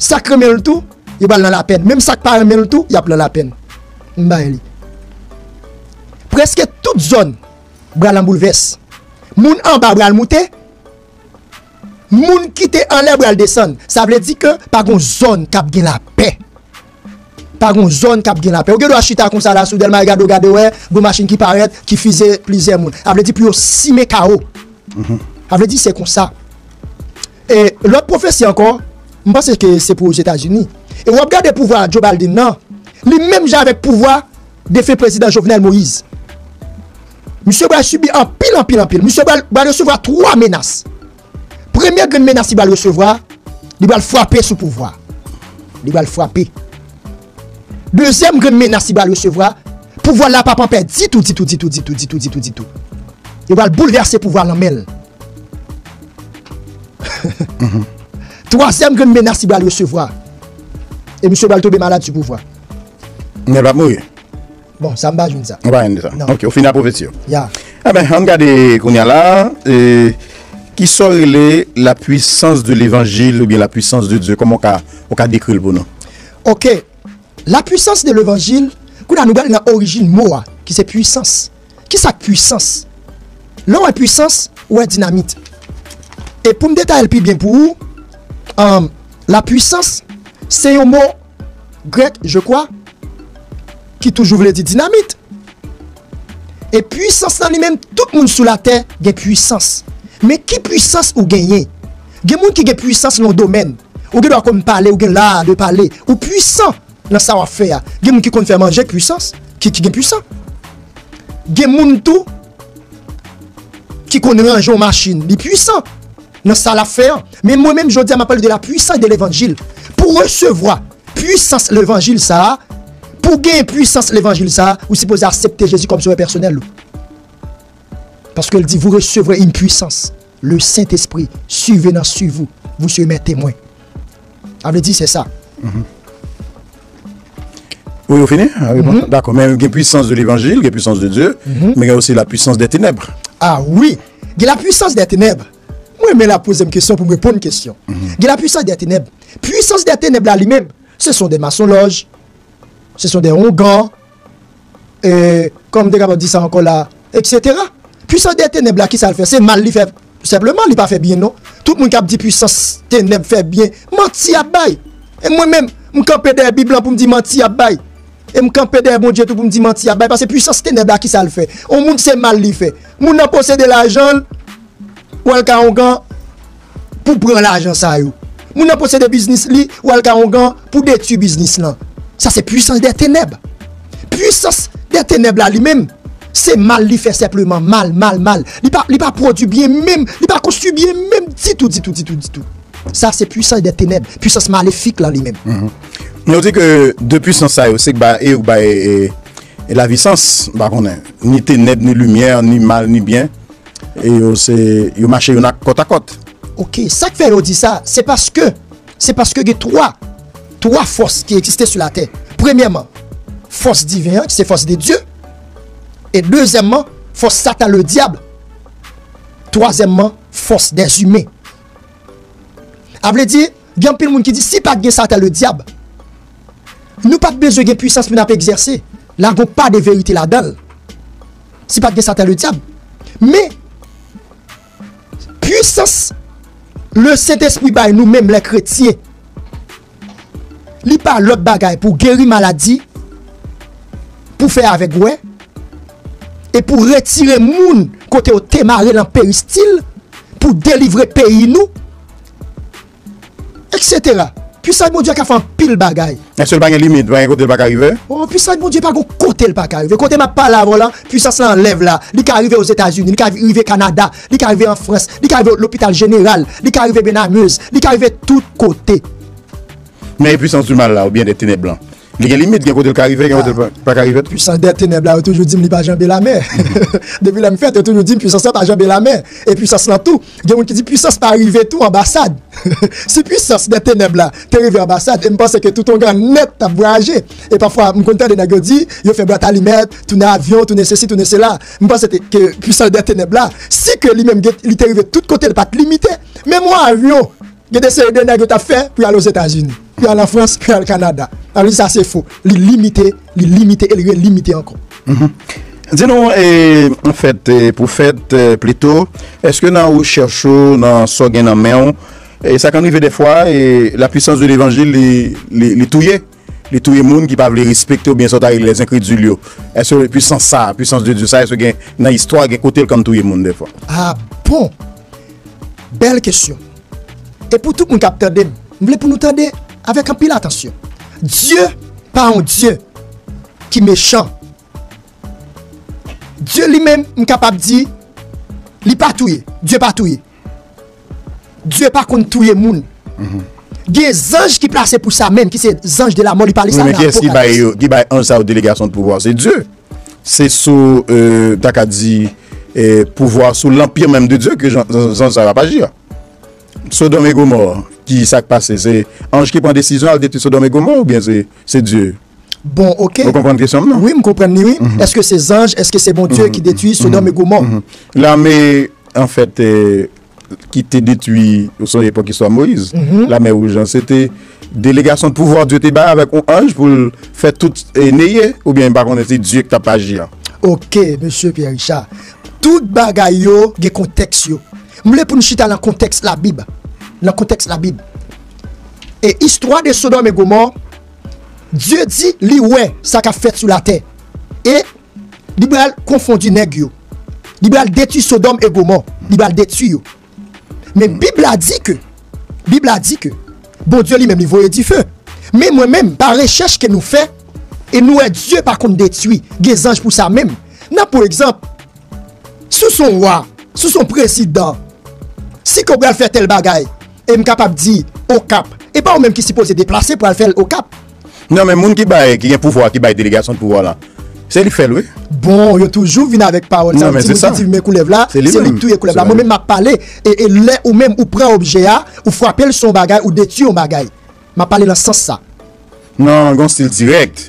sa k renmen l tou, yo pral nan lapèn. Menm sa k pa renmen l tou, y ap nan lapèn. M bay li. Prèske tout zòn pral an boulvès. Moun anba pral moute, moun ki te anlè pral desann. Sa vle di ke pa gon zòn k ap gen lapè. Pa gon zòn k ap gen lapè. Ou gen dwa chita konsa la sou Dèlma e gade, w gade, wè, gon machin ki parèt, ki fize plizyè moun. Sa vle di pou yo simen kawo. Sa vle di se konsa. E lòt pwofesi ankò, m panse ke se pou Ozetazini. E w ap gade pouvwa Joe Biden nan, li menm jan avèk pouvwa defen prezidan Jovenel Moïse. Misye pral sibi anpil, anpil, anpil. Misye pral, pral resevwa twa menas. Premye grenn menas li pral resevwa, li pral frape sou pouvwa. Li pral frape. Dezyèm grenn menas li pral resevwa, pouvwa la p ap an pè ditou, ditou, ditou, ditou, ditou, ditou, ditou. Yo pral boulvèse pouvwa lan men l. Twazyèm grenn menas li pral resevwa, e misye pral tonbe malad sou pouvwa. Men l p ap mouri. Bon, sa m pa jwenn sa. Ou pa jwenn sa. Non. Ok, ou fini ak pwofesi yo. Ya. Enben, ann gade kounye a la, e, Kisa w rele la puissance de l'évangile oubyen la puissance de Dieu? Kòman w ka, w ka dekri l pou nou? Ok. La puissance de l'évangile, kounye a nou gade nan orijin mo a, ki se pwisans. Kisa k pwisans? Lè w wè pwisans, ou wè dinamit. E pou m detaye l pi byen pou ou, um, la puissance, se yon mo grèk, je crois, ki toujou vle di dinamit. E pwisans lan li menm, tout moun sou latè gen pwisans. Men ki pwisans ou genyen? Gen moun ki gen pwisans nan yon domèn. Ou gen dwa konn pale, ou gen la de pale. Ou pwisan nan sa w ap fè a. Gen moun ki konn fè manje, pwisans, ki, ki gen pwisan. Gen moun tou ki konn ranje yon machin, li pwisan nan sa l ap fè an. Men mwen menm, jodi a, m ap pale de la puissance de l'évangile. Pou resevwa pwisans levanjil sa a, pou gen pwisans levanjil sa a, ou sipoze aksepte Jezi kòm sovè pèsonèl ou. Paske l di, vous recevrez une puissance. Le Saint-Esprit surviendra sur vous. Vous serez mes témoins. Sa vle di, se sa. Wi, ou fini? Ah, wi, bon. Dakò, men gen puissance de l'évangile, gen puissance de Dieu, men gen osi la puissance des ténèbres. Ah wi, gen la puissance des ténèbres. Mwen renmen la poze m kesyon pou m reponn kesyon. Gen la puissance des ténèbres. Puissance des ténèbres la li menm, ce sont des mensonges, ce sont des ougans, e, kòman m te kapab di sa ankò la, et cetera. Puissance des ténèbres la, kisa l fè? Se mal li fè. Senpleman, li pa fè byen non. Tout moun k ap di pwisans tenèb fè byen, manti y ap bay. E mwen menm, m kanpe dèyè Bib lan pou m di manti y ap bay. E m kanpe dèyè Bondye tou pou m di manti y ap bay. Paske pwisans tenèb la, kisa l fè? Yon moun se mal li fè. Moun nan posede lajan l, w al ka ongan pou pran lajan sa yo. Moun nan posede biznis li, w al ka ongan pou detwi biznis lan. Sa se puissance des ténèbres. Puissance des ténèbres la li menm, se mal li fè senpleman, mal, mal, mal. Li pa, li pa pwodui byen menm, li pa konstwi byen menm ditou, ditou, ditou, ditou. Sa se puissance des ténèbres, puissance maléfique la li menm. Men yo di ke de pwisans sa yo, se k ba, e yo k bay, e, e, lavisans, m pa konnen. Ni tenèb, ni limyè, ni mal, ni byen. E yo se, yo mache youn ak kòt a kòt. Ok, sa k fè yo di sa, se paske, se paske gen twa, twa fòs ki egziste sou latè. Premyèman, fòs diven an, ki se fòs de Dye. E dezyèmman, fòs Satan le dyab. Twazyèmman, fòs dèzimen. A vle di, gen anpil moun ki di, si pa t gen Satan le dyab, nou pa t bezwen gen pwisans pou n ap egzèse. La gon pa de verite ladan l. Si pa t gen Satan le dyab. Men, pwisans le Sentespri bay nou menm lè kretyen, li pa lòt bagay pou geri maladi, pou fè avèg wè, e pou retire moun kote yo te mare nan peristil, pou delivre peyi nou, et cetera. Pwisans Bondye ka fè anpil bagay. Èske l pa gen limit, pa gen kote l pa ka rive? Oh, pwisans Bondye pa gon kote l pa ka rive. Kote m ap pale avè w la, pwisans lan anlèv la. Li ka rive Ozetazini, li ka rive Kanada, li ka rive an Frans, li ka rive Lopital Jeneral, li ka rive Benamez, li ka rive tout kote. Men e pwisans di mal la, oubyen de tenèb lan? Li gen limit, gen kote l ka rive, gen kote l pa, pa ka rive. Pwisans dè tenèb la, yo toujou di m li pa janbe lamè. Depi lè m fèt, yo toujou di m pwisans lan pa janbe lamè. E pwisans lan tou, gen moun ki di pwisans pa rive tou anba Sad. Si pwisans dè tenèb la te rive anba Sad, e m panse ke tout ongan nèt t ap vwayaje. E pafwa, m konn tande nèg yo di, yo fè bwat alimèt, tounen avyon, tounen sesi, tounen sela. M panse te, ke pwisans dè tenèb la, si ke li menm gen, li te rive tout kote, li pa t limite. Menm yon avyon, gen de seri de nèg yo t ap fè pou y al Ozetazini, pou y al an Frans, pou y al Kanada. Sa vle di sa se fo. Li limite, li limite e li relimite ankò. Di nou, e, anfèt, e, pwofèt, e, plito, èske nan rechèch ou, nan sa w gen nan men w, e sa konn rive dèfwa, e, la puissance de l'évangile, li, li, li touye? Li touye moun ki pa vle respekte oubyen sa w ta rele les incrédules yo. Èske pwisans sa, puissance de Dieu sa, èske gen nan istwa, gen kote l konn touye moun dèfwa? Ah bon! Bèl kesyon. E pou tout moun k ap tande m, m vle pou nou tande avèk anpil atansyon. Dye pa yon Dye ki mechan. Dye li menm, m kapab di, li pa touye. Dye pa touye. Dye pa konn touye moun. Gen zanj ki plase pou sa menm, ki se zanj de lamò, li pale sa nan Apokalis. Men kiyès ki bay yo, ki bay anj sa yo delegasyon de pouvwa? Se Dye. Se sou, e, ta ka di, e, pouvwa, sou lanpir menm de Dye ke zanj sa yo ap aji a. Sodòm e Gomò, ki sa k pase? Se anj ki pran desizyon al detwi Sodòm e Gomò oubyen se, se Dye? Bon, ok. Ou konprann kesyon m nan? Wi, m konprann li, wi. Èske se zanj, èske se Bondye ki detwi Sodòm e Gomò? Lame, anfèt, e, ki te detwi, ou sonje epòk istwa Moyiz, Lamè Wouj lan, se te delegasyon de pouvwa Dye te bay avèk yon anj pou l fè tout e, neye, oubyen m pa konnen se Dye ki t ap aji a? Ok, mesye Pierre Richard. Tout bagay yo gen kontèks yo. M vle pou n chita nan kontèks Labib. Nan kontèks Labib. E istwa de Sodòm e Gomò, Dye di li wè sa k ap fèt sou latè. E li pral konfondi nèg yo. Li pral detwi Sodòm e Gomò. Li pral detwi yo. Men Bib la di ke, Bib la di ke Bondye li menm li voye dife. Men mwen menm, pa rechèch ke nou fè, e nou wè Dye pa konn detwi, gen zanj pou sa menm. Nan pou egzanp, si w se yon wa, si w se yon prezidan, si ke w pral fè tèl bagay, e m kapab di Okap, e pa ou menm ki sipoze deplase pou al fè l Okap. Non, men moun ki bay, ki gen pouvwa, ki bay delegasyon de pouvwa la, se li k fè l, wi. Bon, yo toujou vin avèk pawòl sa, non, men se sa. Moun ki di men koulèv la, se li k touye koulèv la. Mwen menm m ap pale, e, e lè ou menm ou pran objè a, ou frape l sou yon bagay, ou detwi yon bagay. M ap pale nan sans sa. Non, gen yon stil dirèk.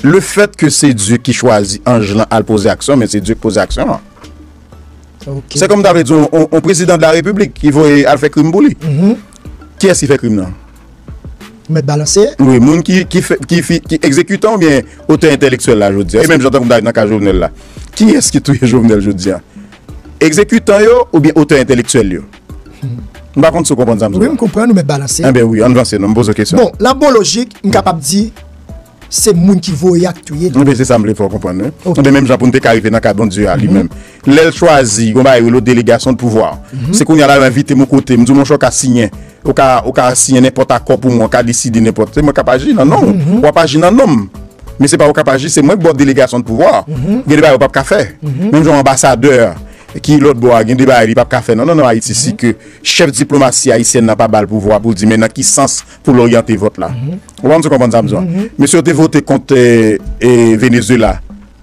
Le fèt ke se Dye ki chwazi anj lan al poze aksyon, men se Dye ki poze aksyon an. Ok. Se kòm ta vle di yon, yon, yon prezidan de la repiblik ki voye al fè krim pou li. Kiyès ki fè krim nan? Mèt Balanse. Wi, moun ki, ki fè, ki fi, ki egzekitan oubyen otè entèlektyèl la jodi a. E menm jan tankou m ta di nan ka Jovenel la. Kiyès ki touye Jovenel jodi a? Egzekitan yo oubyen otè entèlektyèl yo? M pa konn si w konprann sa m di w la. Wi, m konprann ou, Mèt Balanse. Enben wi, ann vanse non, m poze w kesyon. Bon, nan bon lojik, m kapab di se moun ki voye a k touye li. Enben se sa m vle fè w konprann wi. Ok. Enben menm jan pou n te ka rive nan ka Bondye a li menm. Lè l chwazi yon bagay rele delegasyon de pouvwa. Se kounye a la yo envite m yon kote, m di w monchè w ka siyen, ou ka, ou ka siyen nenpòt akò pou mwen, ou ka deside nenpòt, se mwen k ap aji nan non w. W ap aji nan non m. Men se pa ou k ap aji, se mwen k ba w delegasyon de pouvwa. Gen de bagay ou p ap ka fè. Menm jan yon anbasadè ki lòt bò a, gen de bagay li p ap ka fè. Non, non, non, Ayiti, si ke chèf diplomasi ayisyèn nan pa ba l pouvwa pou l di men nan ki sans pou l oryante vòt la. Ou konprann, ou konprann sa m di w? Mesye yo te vote kont, e, e, Venezuela.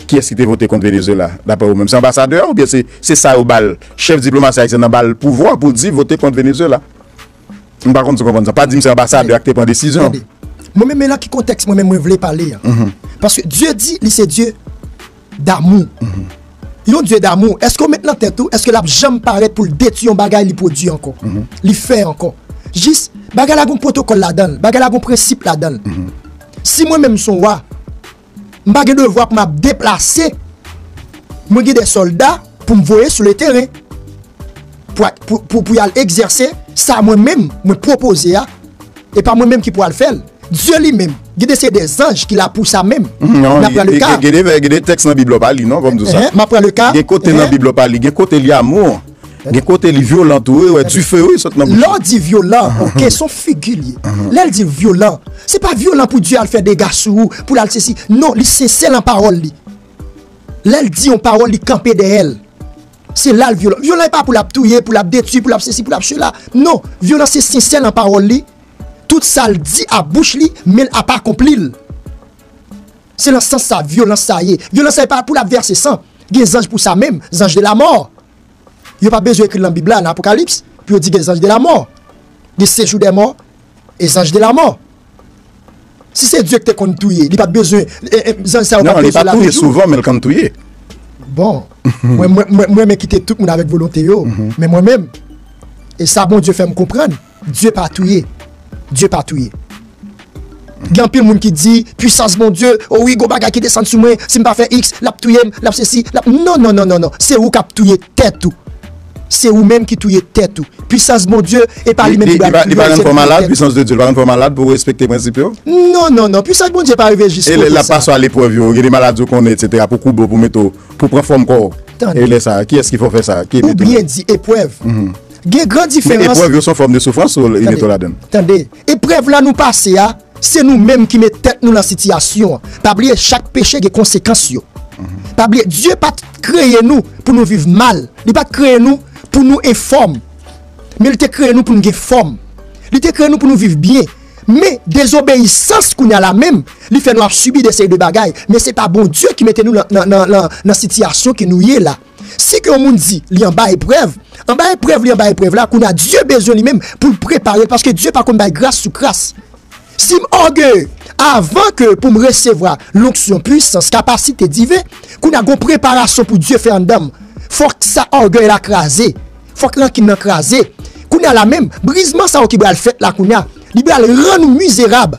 Kiyès ki te vote kont Venezuela, daprè ou menm? Se anbasadè a oubyen se, se sa yo ba l? Chèf diplomasi ayisyèn nan ba l pouvwa pou l di vote kont Venezuela. M pa konn si w konprann sa. Pa di m se anbasadè a ki te pran desizyon. Tande. Mwen menm, men nan ki kontèks mwen menm mwen vle pale a. Paske Dye di li se Dye damou. Yon Dye damou, èske w met nan tèt ou, èske l ap janm parèt pou l detwi yon bagay li pwodui ankò? Li fè ankò. Jis, bagay la gon pwotokòl ladan l, bagay la gon prensip ladan l. Si mwen menm m se yon wa, m pa gen devwa pou m ap deplase. Mwen gen de sòlda pou m voye sou le teren. Pou, pou, pou, pou y al egzèse sa mwen menm, mwen pwopoze a. E pa mwen menm ki pou al fè l. Dye li menm, gen de se de zanj ki la pou sa menm. Non, m ap pran le ka. Gen de, gen de tèks nan Bib la w pa li non, fò m di w sa. Gen kote nan Bib la w pa li, gen kote li amou. Gen kote li vyolan tou, wi, wè, dife, wi, sot nan bouch li. Lè w di vyolan, ok, se yon figi l ye. Lè l di vyolan, se pa vyolan pou Dye al fè dega sou ou, pou l al sesi. Non, li sensè nan pawòl li. Lè l di yon pawòl, li kanpe dèyè l. Se la l vyolan. Vyolan e pa pou l ap touye, pou l ap detwi, pou l ap sesi, pou l ap sela. Non, vyolan se sensè nan pawòl li. Tout sa l di a bouch li, men l ap akonpli l. Se nan sans sa vyolans sa ye. Vyolans sa e pa pou l ap vèse san. Gen zanj pou sa menm, zanj de la mò. Yo pa bezwen ekri l nan Bib la, nan Apokalips, pou yo di gen zanj de la mò. Gen sejou dè mò e zanj de la mò. Si se Dye ki te konn touye, li pa t bezwen, e, e, zanj sa yo pa t bezwen la toujou. Non, li pa touye souvan, men l konn touye. Bon, mwen, mwen, mwen, mwen renmen kite tout moun avèk volonte yo, men mwen menm, e sa Bondye fè m konprann, Dye pa touye. Dye pa touye. Gen anpil moun ki di, pwisans Bondye, o wi, gon bagay ki desann sou mwen, si m pa fè X, l ap touye m, l ap sesi, l ap, non, non, non, non, non. Se ou k ap touye tèt ou. Se ou menm ki touye tèt ou. Pwisans Bondye, e pa li menm ki pral touye w, se li ki touye tèt ou. Li pa rann kò malad, pwisans de Dye pa rann kò malad pou w respekte prensip yo? Non, non, non. Pwisans Bondye pa rive jis kote sa. E lè l ap pase a leprèv yo, gen de maladi w konnen, etsetera, pou koube w, pou mete w, pou pran fòm kò w. Tande. E lè sa a, kiyès ki fè w fè sa? Ki mete w la? Ou byen di eprèv. Gen gran diferans. Men eprèv yo se yon fòm de soufrans ou li mete w ladan l? Tande. Eprèv la nou pase a, se nou menm ki met tèt nou nan sitiyasyon an. Pa bliye, chak peche gen konsekans yo. Pa bliye, Dye pa t kreye nou pou nou viv mal. Li pa t kreye nou pou nou enfòm. Men li te kreye nou pou nou gen fòm. Li te kreye nou pou nou viv byen. Men dezobeyisans kounye a la menm, li fè nou ap sibi de seri de bagay. Men se pa Bondye ki mete nou nan, nan, nan, nan, nan sitiyasyon ke nou ye la. Si ke yon moun di li anba eprèv, anba eprèv li anba eprèv la, kounye a Dye bezwen li menm pou l prepare l, paske Dye pa konn bay gras sou kras. Si m ògeye, avan ke pou m resevwa lonksyon, pwisans, kapasite diven, kounye a gon preparasyon pou Dye fè anndan m. Fòk sa ògèy la kraze. Fòk rankin nan kraze. Kounye a la menm, brizman sa yo ki pral fèt la kounye a, li pral rann ou mizerab.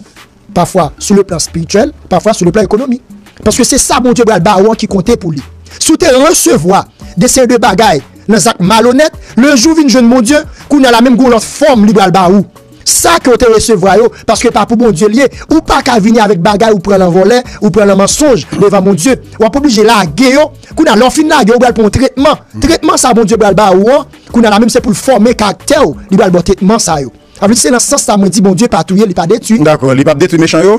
Pafwa sou le plan espirityèl, pafwa sou le plan ekonomik. Paske se sa Bondye pral ba ou an ki konte pou li. Si w te resevwa de seri de bagay nan zak malonèt, le jou vin jwenn Bondye, kounye a la menm gon lòt fòm li pral ba ou. Sa ke w te resevwa yo, paske pa pou Bondye l ye, ou pa ka vini avèk bagay ou pran nan vòlè, ou pran nan mansonj devan Bondye. W ap oblije lage yo. Kounye a, lè w fin lage yo, ou pral pran yon tretman. Tretman sa Bondye pral ba ou an, kounye a la menm se pou l fòme karaktè w, li pral ba w tretman sa yo. Sa vle di se nan sans sa mwen di Bondye pa touye, li pa detwi. Dakò, li p ap detwi mechan yo?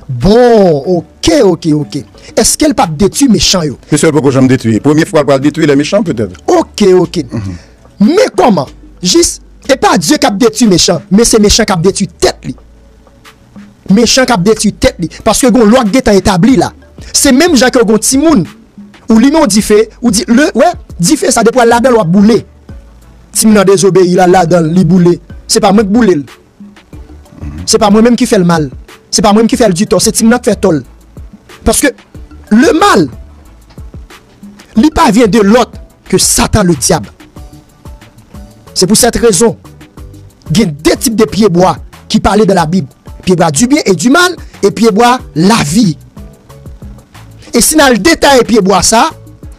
Bon, oke, oke, oke. Èske l p ap detwi mechan yo? Mesye poko janm detwi. Premye fwa l pral detwi lè mechan, petèt. Oke, oke. Men kòman? Jis, e pa Dye k ap detwi mechan, men se mechan k ap detwi tèt li. Mechan k ap detwi tèt li. Paske gon lwa k gentan etabli la. Se menm jan ke gon timoun, ou limen yon dife, ou di, le, wè, dife sa, depi w al ladan l, w ap boule. Timoun nan dezobeyi, l al ladan l, li boule. Se pa mwen k boule l. Se pa mwen menm ki fè l mal. Se pa mwen menm ki fè l ditò. Se timoun nan k fè tò l. Paske le mal, li pa vyen de lòt ke Satan le dyab. Se pou sèt rezon, gen de tip de pyebwa ki pale dan Labib. Pyebwa du byen e du mal e pyebwa lavi. E si n al detaye pyebwa sa,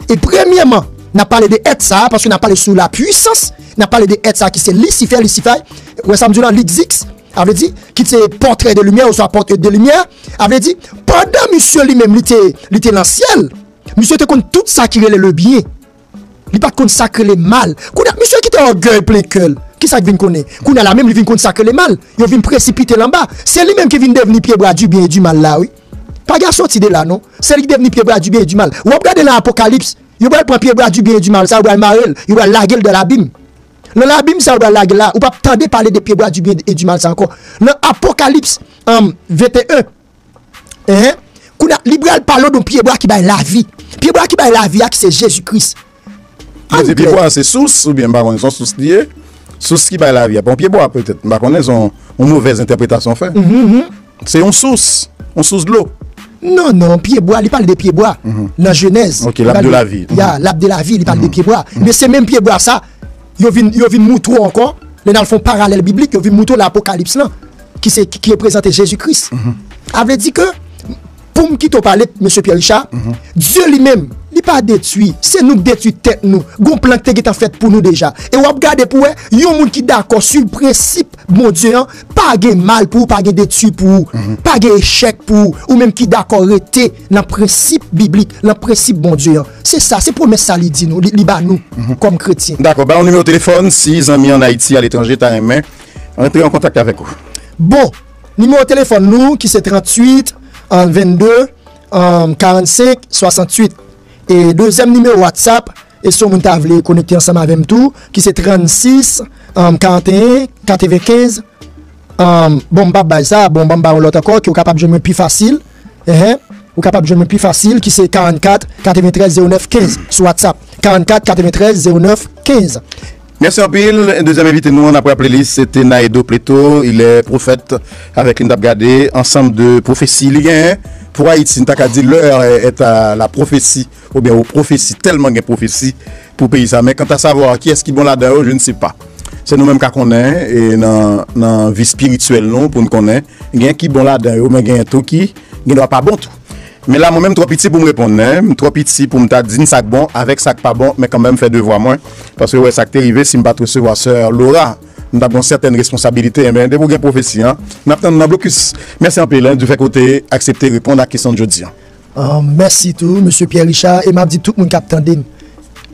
e premyèman, n ap pale de èt sa, paske n ap pale sou lapwisans, n ap pale de èt sa ki se Lisifè, Lisifè, wè sa m di w la, Lik Zix, a vle di, ki se pòtrè de limyè, oswa pòtrè de limyè, a vle di, pandan misye li menm, li te, li te nan syèl, misye te konn tout sa ki rele le byen. Li pa t konn sa k rele mal. Kounye a, misye kite ògèy plen kè l. Kisa k vin konnen? Kounye a la menm, li vin konn sa k rele mal. Yo vin presipite l anba. Se li menm ki vin devni pyebwa du byen e du mal la, wi. Pa gen sòti de la, non. Se li ki devni pyebwa du byen e du mal. W ap gade nan Apokalips, yo pral pran pyebwa du byen e du mal sa, yo pral mare l, yo pral lage l dan labim. Nan labim sa, yo pral lage l la, ou p ap tande pale de pyebwa du byen e du mal sa ankò. Nan Apokalips, um, venteyen, Enhen. Kounye a, li pral pale w de yon pyebwa ki bay lavi. Pyebwa ki bay lavi a, ki se Jezi Kris. Ann klè. Pyebwa se sous, oubyen m pa konnen, se yon sous li ye. Sous ki bay lavi a. Bon, pyebwa petèt, m pa konnen, se yon, yon movèz entèpretasyon fè. Se yon sous, yon sous dlo. Non, non, pyebwa, li pale de pyebwa nan Jenèz. Ok, l ap de lavi. Ya, l ap de lavi, li pale de pyebwa. Men se menm pyebwa sa, yo vin, yo vin moutre w ankò, lè n al fè yon paralèl biblik, yo vin moutre w nan Apokalips lan, ki se, ki, ki reprezante Jezi Kris. A vle di ke, pou m kite w pale, mesye Pierre Richard, Dye li menm, li pa detwi. Se nou k detwi tèt nou. Gon plan k te gentan fèt pou nou deja. E w ap gade pou wè, yon moun ki dakò sou prensip Bondye an, pa gen mal pou ou, pa gen detwi pou ou, pa gen echèk pou ou, ou menm ki dakò rete nan prensip biblik, nan prensip Bondye an. Se sa, se pwomès sa li di nou, li, li ba nou kòm kretyen. Dakò, ba yon nimewo telefòn si zanmi ann Ayiti, aletranje, ta renmen rantre an kontak avèk ou. Bon, nimewo telefòn nou ki se tranntuit, vennde, karannsenk, swasanntuit. E dezyèm nimewo WhatsApp, e si yon moun ta vle konekte ansanm avè m tou, ki se trannsis, karanteyen, katrevenkenz, Ahn, bon, m p ap bay sa, bon, ban m ba w yon lòt ankò, ke w kapab jwenn mwen pi fasil. Enhen. Ou kapab jwenn mwen pi fasil, ki se karannkat katreventrèz zewo nèf kenz sou WhatsApp. Karannkat katreventrèz zewo nèf kenz. Mèsi anpil. Dezyèm envite nou an, n ap raple li, se te Naïdo Pleto. Il est prophète, avèk li n t ap gade ansanm de pwofesi li genyen pou Ayiti. N ta ka di l'heure est à la prophétie. Oubyen ou pwofesi, tèlman gen pwofesi pou peyi sa. Men kanta savwa kiyès ki bon ladan yo, je ne sais pas. Se nou menm ka konnen, e nan, nan vi espirityèl nou, pou n konnen, gen ki bon ladan yo, men gen tou ki, gen dwa pa bon tou. Men la, mwen menm, m twò piti pou m reponn, en. M twò piti pou m ta di n sa k bon, avèk sa k pa bon, men kanmenm fè devwa mwen. Paske, wè, sa k te rive, si m pa t resevwa sè Laura, m t ap gen yon sètèn responsabilite, enben, depi w gen pwofesi, en, n ap tann nan blokis. Mèsi anpil, en, du fè ke w te aksepte reponn a kesyon jodi an. Ah, mèsi tou, mesye Pierre Richard, e m ap di tout moun k ap tande m,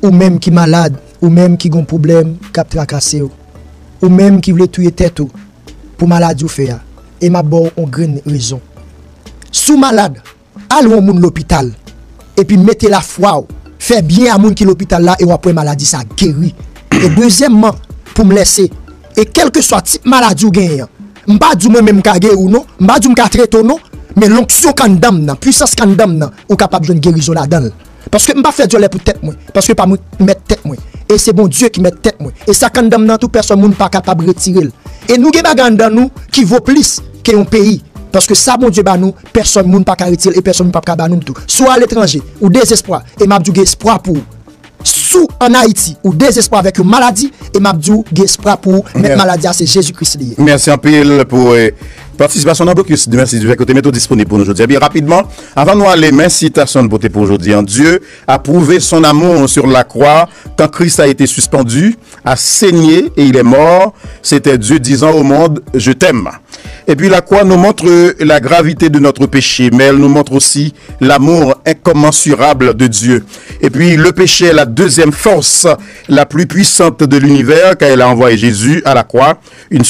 ou menm ki malad, ou menm ki gon pwoblèm k ap trakase w, ou menm ki vle touye tèt ou pou maladi w fè a, e m ap ba w on grenn rezon. Si w malad, al wè yon moun lopital, epi mete lafwa w, fè byen a moun ki lopital la, e w ap wè maladi sa geri. E dezyèmman, pou m lèse, e kèlkeswa tip maladi w genyen an, m pa di w mwen menm m ka geri w non, m pa di w m ka trete w non, men lonksyon k anndan m nan, pwisans k anndan m nan, ou kapab jwenn gerizon ladan l. Paske m pa fè dyòlè pou tèt mwen, paske pa mwen k mèt tèt mwen, e se Bondye ki mèt tèt mwen. E sa k anndan m nan tou, pèsòn moun pa kapab retire l. E nou gen bagay anndan nou ki vo plis ke yon peyi, paske sa Bondye ba nou, pèsòn moun pa ka retire l e pèsòn moun p ap ka ba nou l tou. Si w aletranje, ou dezespwa, e m ap di w gen espwa pou ou. Si w ann Ayiti, ou dezespwa avèk yon maladi, e m ap di w, gen espwa pou ou, mèt maladi a se Jezi Kris li ye. Mèsi anpil pou eh, patisipasyon nan blokis. Mèsi di fè kote men tou disponib pou nou jodi. Ebyen rapidman, avan nou ale, men sitasyon nou pote pou jodi an. Dieu a prouvé son amour sur la croix quand Christ a été suspendu, a saigné et il est mort. C'était Dieu disant au monde, je t'aime. Et puis la croix nous montre la gravité de notre péché, mais elle nous montre aussi l'amour incommensurable de Dieu. Et puis le péché est la deuxième force la plus puissante de l'univers, car il a envoyé Jésus à la croix, une